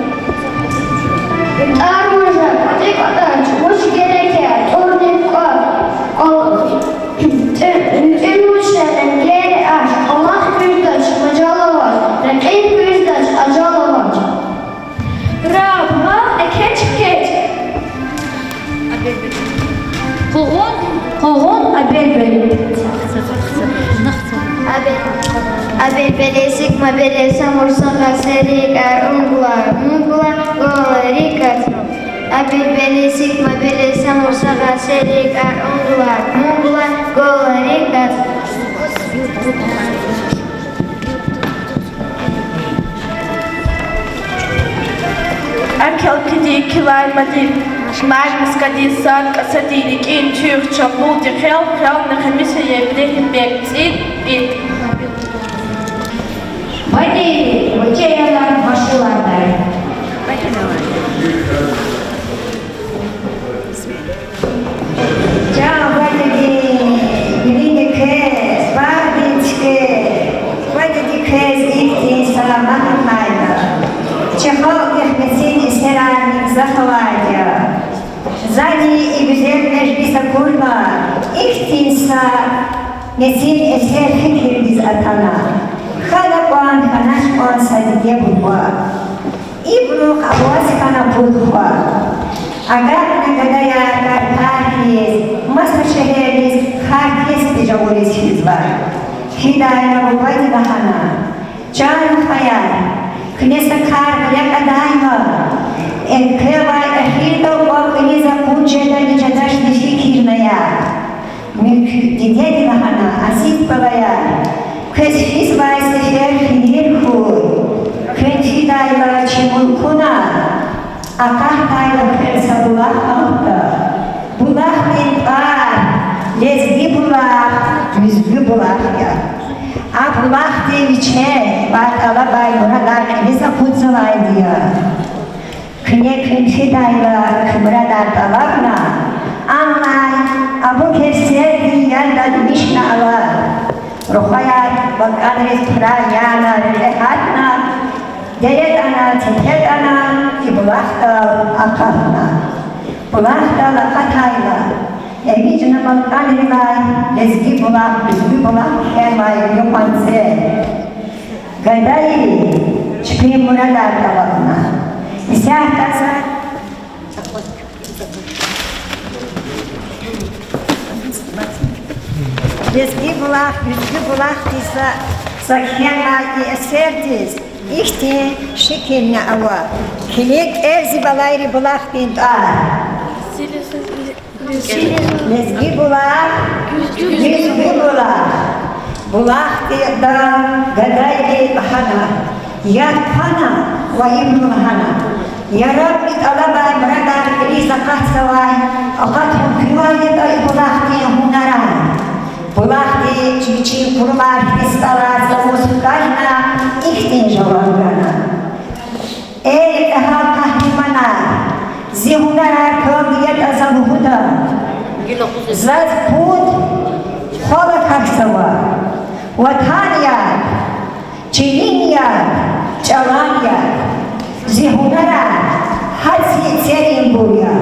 ТӀар вужа, кӀватӀи кӀватӀанч, вуч герек я, тӀурни кӀва-, кӀвал-, тӀи-, тӀуьн вуч я, ленгери аш, кӀвалах куьздач, мажал авач, рекьин куьздач, ажал авач. Раб, мал, экечӀ, кечӀ. Къугъун, къугъун, абелбел. Абе-, абелбелесик мабелеса мурсагъа серикар унгла, унгла, гола рикат. Абелбелесик мабелеса мурсагъа серикар унгла, унгла, гола рикат. Акалкиди, килармади, марни скади, сад кӀасади, рикӀин туьх, чамбулди хел, хелни хемиса, ебдегьин бег, цӀин, пӀин. Вади, вачаяла машгъулардай. Чан вадиди, вилини квез, багъдин чкер, вадиди квез ихьтин са лагь хьайила. Чи халкьдихъ мецин эсерарни гзаф авайди я. Зани и гуьзел межлис акурла, ихьтин са мецин эсер фикирдиз атана. Хьана кьван, хьанач кьван са диде-буба. Ибурухъ аваз хьана пуд хва. Агакьна гадаяр картар хьиз, маса шегьерриз, хар кесди жагъуриз физва. Фидайла бубади лагьана: Чан хваяр, куьне са кар гъиле кьадайла, э, квевай эхирдал кьван кьилиз акъуд жедани жедачни фикирна я. Муькуь дидеди лагьана: Азиз балаяр, квез физвай сефер финир хьуй. Квен фидайла чи мулкуна, акъатдайла квел са булах алатда. Булахдин тӀвар Лезги булах, Гуьзгуь булах я. А булахдин вичел ва тӀалабай мурадар кьилиз акъудзавайди я. Куьне куьн фидайла куь мурадар тӀалабна, амай абур кесердин яд ятӀа вишна ала. Рухваяр балкӀанриз пурар яна, рекье гьатна, дере атӀана, теке атӀана, и булахдал акъатна. Булахдал акъатайла, эвичӀна балкӀанрилай Лезги булах, Гуьзгуь булах кхьенвай юкьван цел. Гадайри чпин мурадар тӀалабна. Исятда са Лезги булах, Гуьзгуь булахдиз са, са кхьенвай и эсердиз ихьтин шикилни ава. Килиг, кӀерзи, балайри, булахдин тӀвар. Лезги булах, Гуьзгуь булах. Булахдал гадайди лагьана: Яд хъвана ва ибуру лагьана: Я Рабби, тӀалабай мурадар кьилиз акъатзавай, акъатун куьрвай ятӀа и булахдин гьунарар. Булахди вичин къурумар хьиз тӀалаз амуз хкажна, ихьтин жаваб гана: Эй, кьегьал къагьриманар, зи гьунарар калди ятӀа за лугьуда. Заз пуд хвал акахьзава: ватан яд, чилин яд, чӀалан яд. Зи гьунарар гьа ци церинбур я.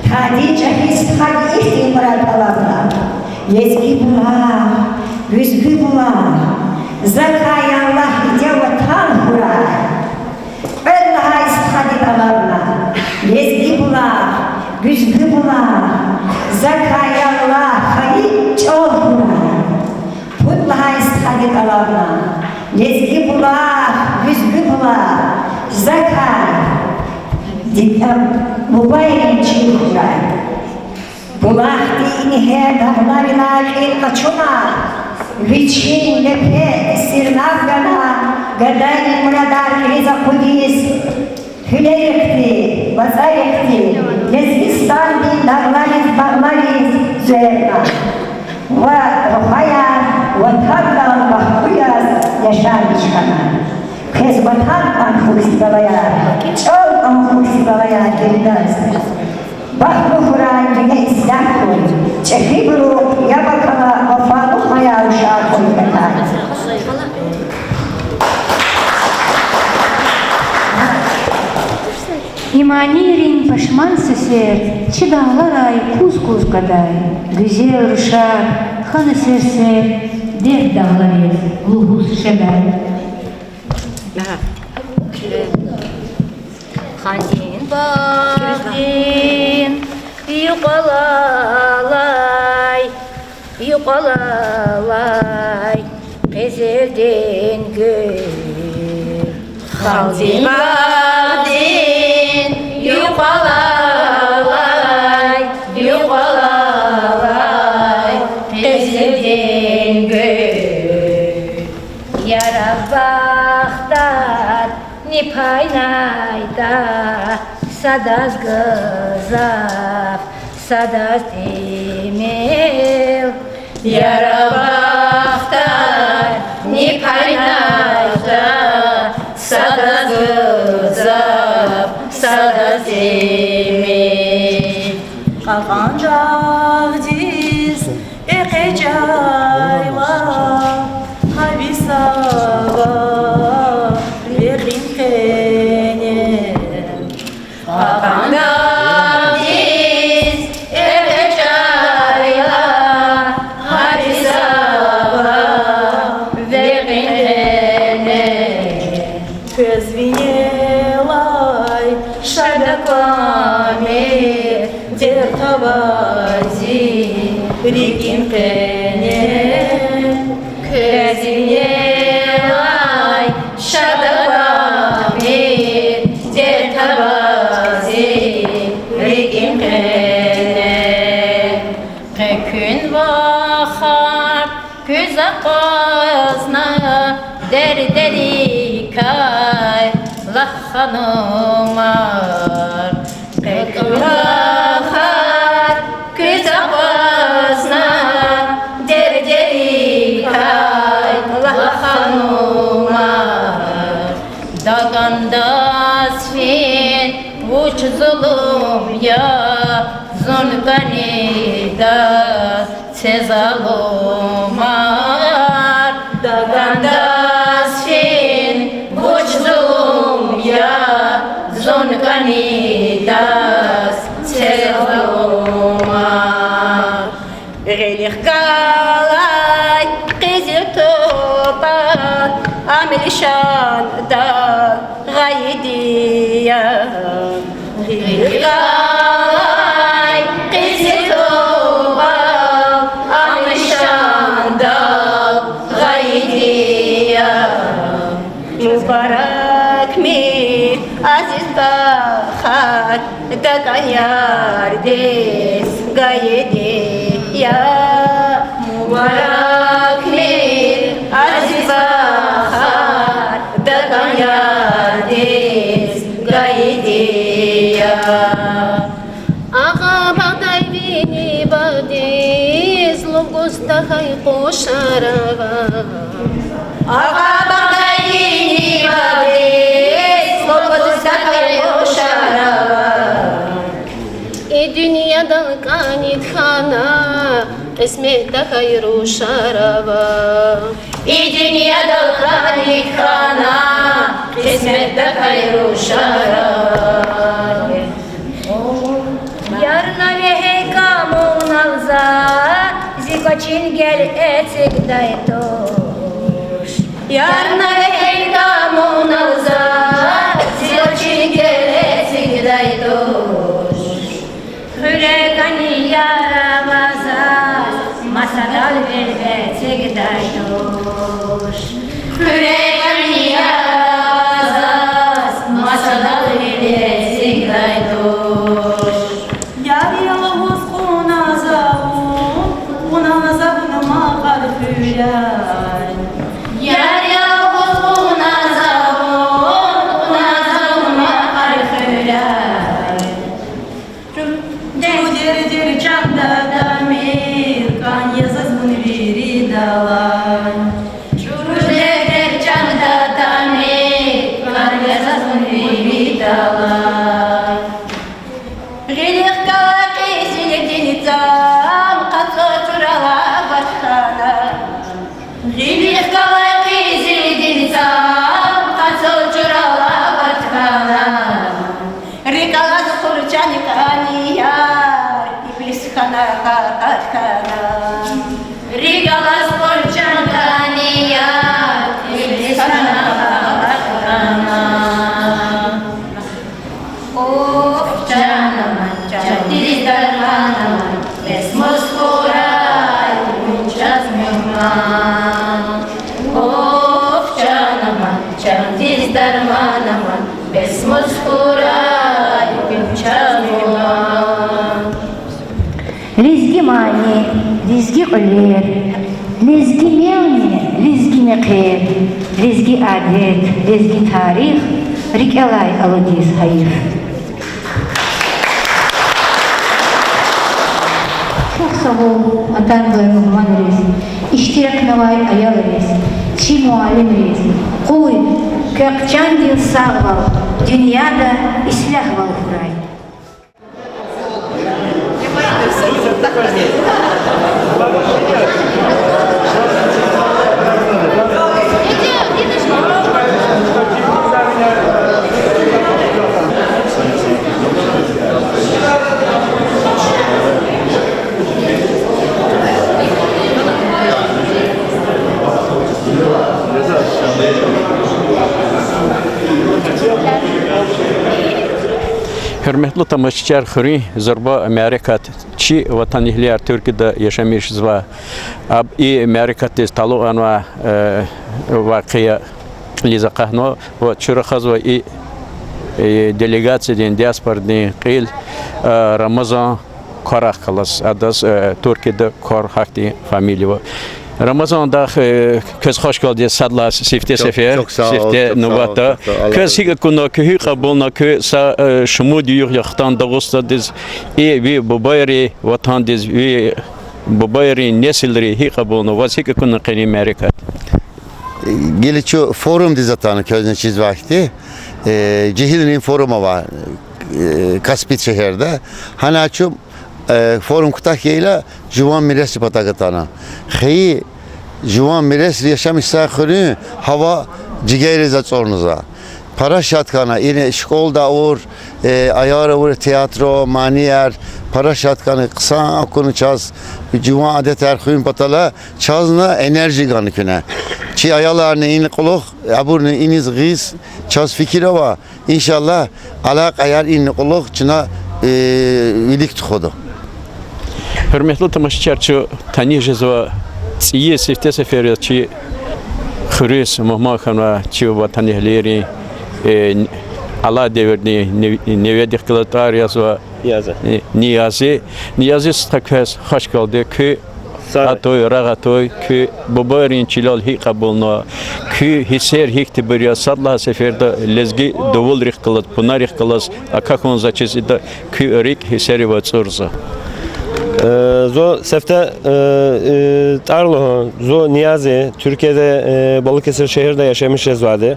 Тади чӀехи стхади ихьтин мурад тӀалабна: Лезги булах, гуьзгуь булах, закай Аллагь, диде ватан хьурай. Кьвед лагьай стхади тӀалабна: Лезги булах, гуьзгуь булах, закай Аллагь, хайи чӀал хьурай. Пуд лагьай стхади тӀалабна: Лезги булах, гуьзгуь булах, закай, диде, бубайрин чил хьурай. Булахди ингье дагъларилай кьил къачуна, вичин лепе сирнав гана, гадайрин мурадар кьилиз акъудиз, гьуьлерихъди, вацӀарихъди, Лезгистандин дагълариз, багълариз зверна ва рухваяр ватандал бахтлу яз яшамиш хьана. Квез ватан кӀан хьухь, зи балаяр, чӀал кӀан хьухь, зи балаяр, виридаз. Бахтлу хьурай дуьнья ислягьвал, чӀехибурухъ яб акала, вафалу хваяр, рушар хьуй патай. Иманийрин пашман сесер чи дагъларай куз-куз кьадай, гуьзел рушар хьана серсер, дерт дагълариз лугьуз шедай. Хандин багъдин юкьвал алай, юкьвал алай къизилдин гуьл. Хандин багъдин юкьвал алай, юкьвал алай къизилдин гуьл. Яраб бахтар ни пайнайтӀа, садаз гзаф, садаз тӀимил. Яраб бахтар ни пайнайтӀа, садаз гзаф, садаз тӀимил. Кьакьан дагъдиз экъечӀайла, гьависа ва векьин къене. Кьакьан дагъдиз экъечӀайла, гьависа ва векьин къене. Квез винелай шад аквамир дерт ава зи рикӀин къене. Квез винелай шад аквамир дерт ава зи рикӀин къене. Къе куьн вахар куьз акъвазна, дердерикай лагь, ханумар. Къе куьн вахар куьз акъвазна, дердерикай лагь, ханумар. Дагандаз фин вуч зулум я, зун кӀани даз це залумар. Дагандаз фин вуч зулум я, зун кӀани даз це залумар. Гъилихъ галай къизил тупӀал ам лишандал гъайиди я. Гъилихъ галай къизил тупӀал ам лишандал гъайиди я. Мубаракмир, азиз вахар, дакӀан ярдиз гайиди я. Мубаракмир, азиз вахар, дакӀан ярдиз гайиди я. Агъа багъдай вини багъдиз лув гуз тахьайтӀа, Акьабагъдайни вадиз лугьуз тахьай рушар ава. И дуьньядал кӀани хьана, кьисмет тахьай рушар ава. И дуьньядал кӀани хьана, кьисмет тахьай рушар ава. Ярна вегьей камунал за, зи кӀвачин гел эцигдай туш. Ярна вегьей камунал за, зи кӀвачин гел эцигдай туш. Хуьре кӀани яр ава заз, масадал вил эцигдай туш. Хуьре кӀани яр ава заз, масадал вил эцигдай туш. Яр я лугьуз кьуна за вун, кьуна за вун Макьар хуьряй. Яр я лугьуз кьуна за вун, кьуна за вун Макьар хуьряй. Чудер-дер чанда тамир, кӀан я заз вун виридалай. Чудер-дер чанда тамир, кӀан я заз вун виридалай. Гъилихъ галай къизилдин цӀам къацу чурала авач хьана. Гъилихъ галай къизилдин цӀам къацу чурала авач хьана. РикӀ алаз хъур чан кӀани яр, иблис хьана, гьакъат хьана. РикӀ алаз хъур чан кӀани яр, иблис хьана, гьакъат хьана. Ох, чан аман, чандиз дарман аман, бес мус хьурай, вун чаз мугьман. Ох, чан аман, чандиз дарман аман, бес мус хьурай, вун чаз мугьман. Лезги мани, лезги кьуьлер, лезги мелни, лезги мехъер, лезги адет, лезги тарих рикӀелай алудиз гьайиф. Чухсагъул атанвай мугьманриз, иштиракнавай аялриз, чи муаллимриз къуй, квехъ чандин сагъвал, дуьньяда ислягьвал хьурай. Гьуьрметлу тамашачияр, хуьруьн зурба мярекат, чи ватанэгьлияр Туьркияда яшамиш жезвай, аб и мярекатдиз талукьарнавай, э, вакъиа кьилиз акъатнава ва чун рахазва и, э, делегациядин, диаспорадин кьил, э, Рамазан Карахъ галаз, адаз, э, Туьркияда Кар гьахьтин фамилия ава. Рамазан дагъ, э, квез хвашгелди, сад лагьай сифте сефер, сифте нубатда. Квез гьикӀ акуна, куьн гьикӀ кьабулна, куьн са, э, шумуд югъ я хтан Дагъустандиз, и ви бубайрин ватандиз, ви бубайрин несилри гьикӀ кьабулна, ваз гьикӀ акуна къенин мярекат? Гила чун форумдиз атана, квезни чизвай хьтин, э, жегьилрин форум ава, э, Каспийд шегьерда. Гьана чун, э, форум кутак хьайила, жуван миресдин патав атана. Хайи жуван мирес, яшамиш жезвай хуьруьн гьава жигерриз ацӀурна за. Пара шад хьана, ина школада авур, э, аяр авур театр, манияр, пара шад хьана, хъсан акуна чаз жуван адетар хуьн патал, чазни энергия гана куьне. Чи аяларни ина кьулухъ, абурни иниз гъиз, чаз фикир ава, иншаллагь, алакъаяр ина кьулухъ чна, э, вилик тухуда. Гьуьрметлу тамашачияр, чун таниш жезва цӀийи сифте сефер яз чи хуьруьз мугьман хьанвай чи ватанэгьлийрин, э, алай девирдин нев-, неведихъ галаз тӀвар язва, э, Ниязи. Ниязи стха, квез хвашгелди, куь атай, рагъ атай, куь бубайрин чилел гьикӀ кьабулна, куь гьиссер гьихьтинбур я, сад лагьай сеферда лезги дувулрихъ галаз, пунарихъ галаз акахьун за чиз, ида куь рикӀ гьиссерив ацӀурзава. Э, зун сифте, э, э, тӀвар лугьун, зун Ниязи, Туьркияда, э, Балыкесир шегьерда яшамиш жезвайди.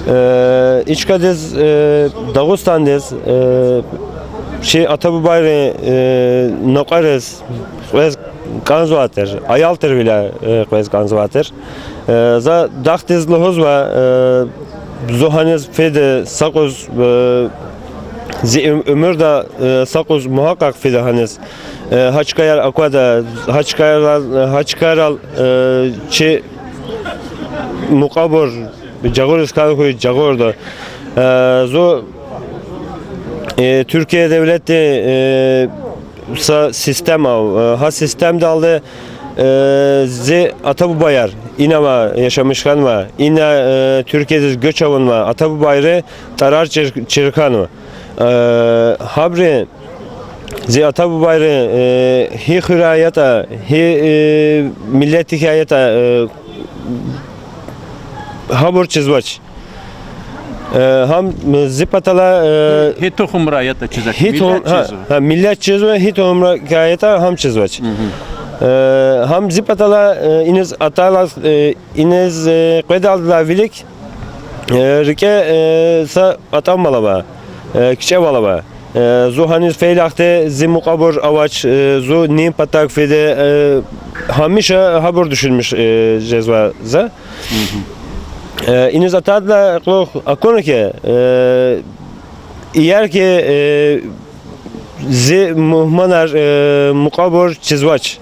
Э, и чкадиз, э, Дагъустандиз, э, чи ата-бубайрин, э, накьвариз къвез кӀанзавай тир, аял тирвиляй, э, къвез кӀанзавай тир. Э, за дахдиз лугьузва, э, зун гьаниз фида са юкъуз, э, зи уьм-, уьмуьрда, э, са юкъуз мугьаккъакъ фида гьаниз. Э, гьа чкаяр аквада, гьа чкайрал, гьа чкайрал, э, чи мукьвабур, жагъуриз кӀан хьуй, жагъурда. Э, зун, э, Туьркия девлетди, э, са система, э, гьа системдалди, э, зи ата-бубаяр, инава яшамиш хьанва, ина, э, Туьркиядиз гёч авунва ата-бубайри тӀварар чир-, чир хьанва. Э, гьабуру зи ата-бубайри, э, гьи хуьряй ятӀа, гьи, э, миллетдикай ятӀа, э, гьабур чизвач. Э, гьам зи паталай, э, Гьи тухумрай ятӀа чизвач, гьи тухум-, миллет чизва. Гьа, миллет чизва, гьи тухумрикай ятӀа гьам чизвач. Э, гьам зи паталай, э, иниз атайла, э, иниз, э, къведалдалай вилик, э, рикӀе, э, са атӀанвал ава, э, кичӀевал ава. Э, зун гьаниз фейила ахди зи мукьвабур авач, э, зун нин патак фида, э, гьамиша гьабур дуьшуьнмиш, э, жезва за. Э, иниз атайдалай кьулухъ акуна хьи, э, иер хьи, э, зи мугьманар, э, мукьвабур чизвач.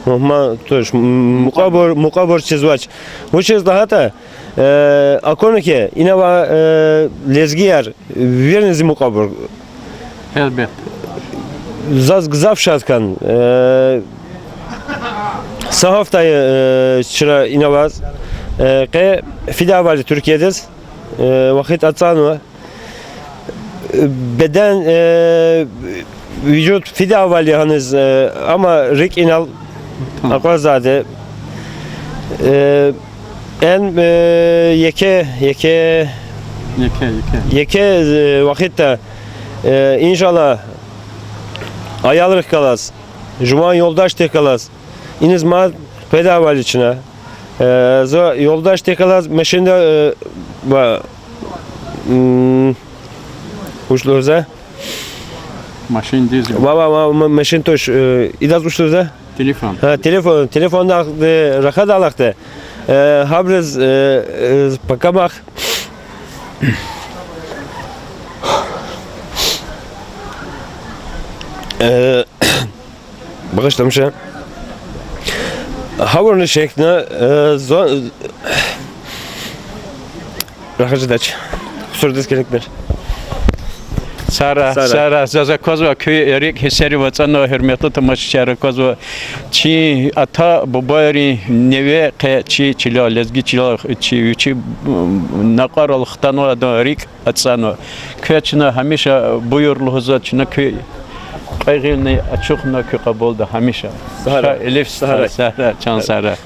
Мугьман, то есть, м-, мукьвабур, мукьвабур чизвач. Вучиз лагьайтӀа, э, акуна хьи, инава, э, лезгияр, вирни зи мукьвабур. Гьелбетда. Заз гзаф шад хьана, э, са гьафтае, э, чна инава, э, къе фидайвал я Туьркиядиз, э, вахит ацӀанва. Э, беден, э, вижут фидайвал я гьаниз, э, амма рикӀ инал акъвазарда. Э, эн, э, еке, еке, Еке, еке. еке, э, вахитда, э, иншаллагь, аялрихъ галаз, жуван юлдашдихъ галаз, иниз мад къведайвал я чна. Э, за юлдашдихъ галаз машинда, э, ва, м, вуч лугьузва? Машиндиз. Ва, ва, ва, ма-, машин туш, э, идаз вуч лугьузва? Телефон. Гьа, телефон, телефондахъ, э, рахадайла ахди, э, гьабуруз, э, э, пакамахъ. Э, багъишламиша. Гьабурни шехьна, э, зо-, рахадач. Сурдиз килигбир. Сара, Сара. Сара, заз аквазва куь рикӀ гьиссерив ацӀанва, гьуьрметлу тамашачияр, аквазва. Чи ата-бубайрин неве къе чи чилел, лезги чилел, чи вичи, м, накьварал хтанвайдан рикӀ ацӀанва. Квез чна гьамиша буюр лугьузва, чна куь кьве гъилни ачухна куь кьабулда гьамиша. Сагърай. Ша илиф сагърай. Сагърай, чан Сагърай.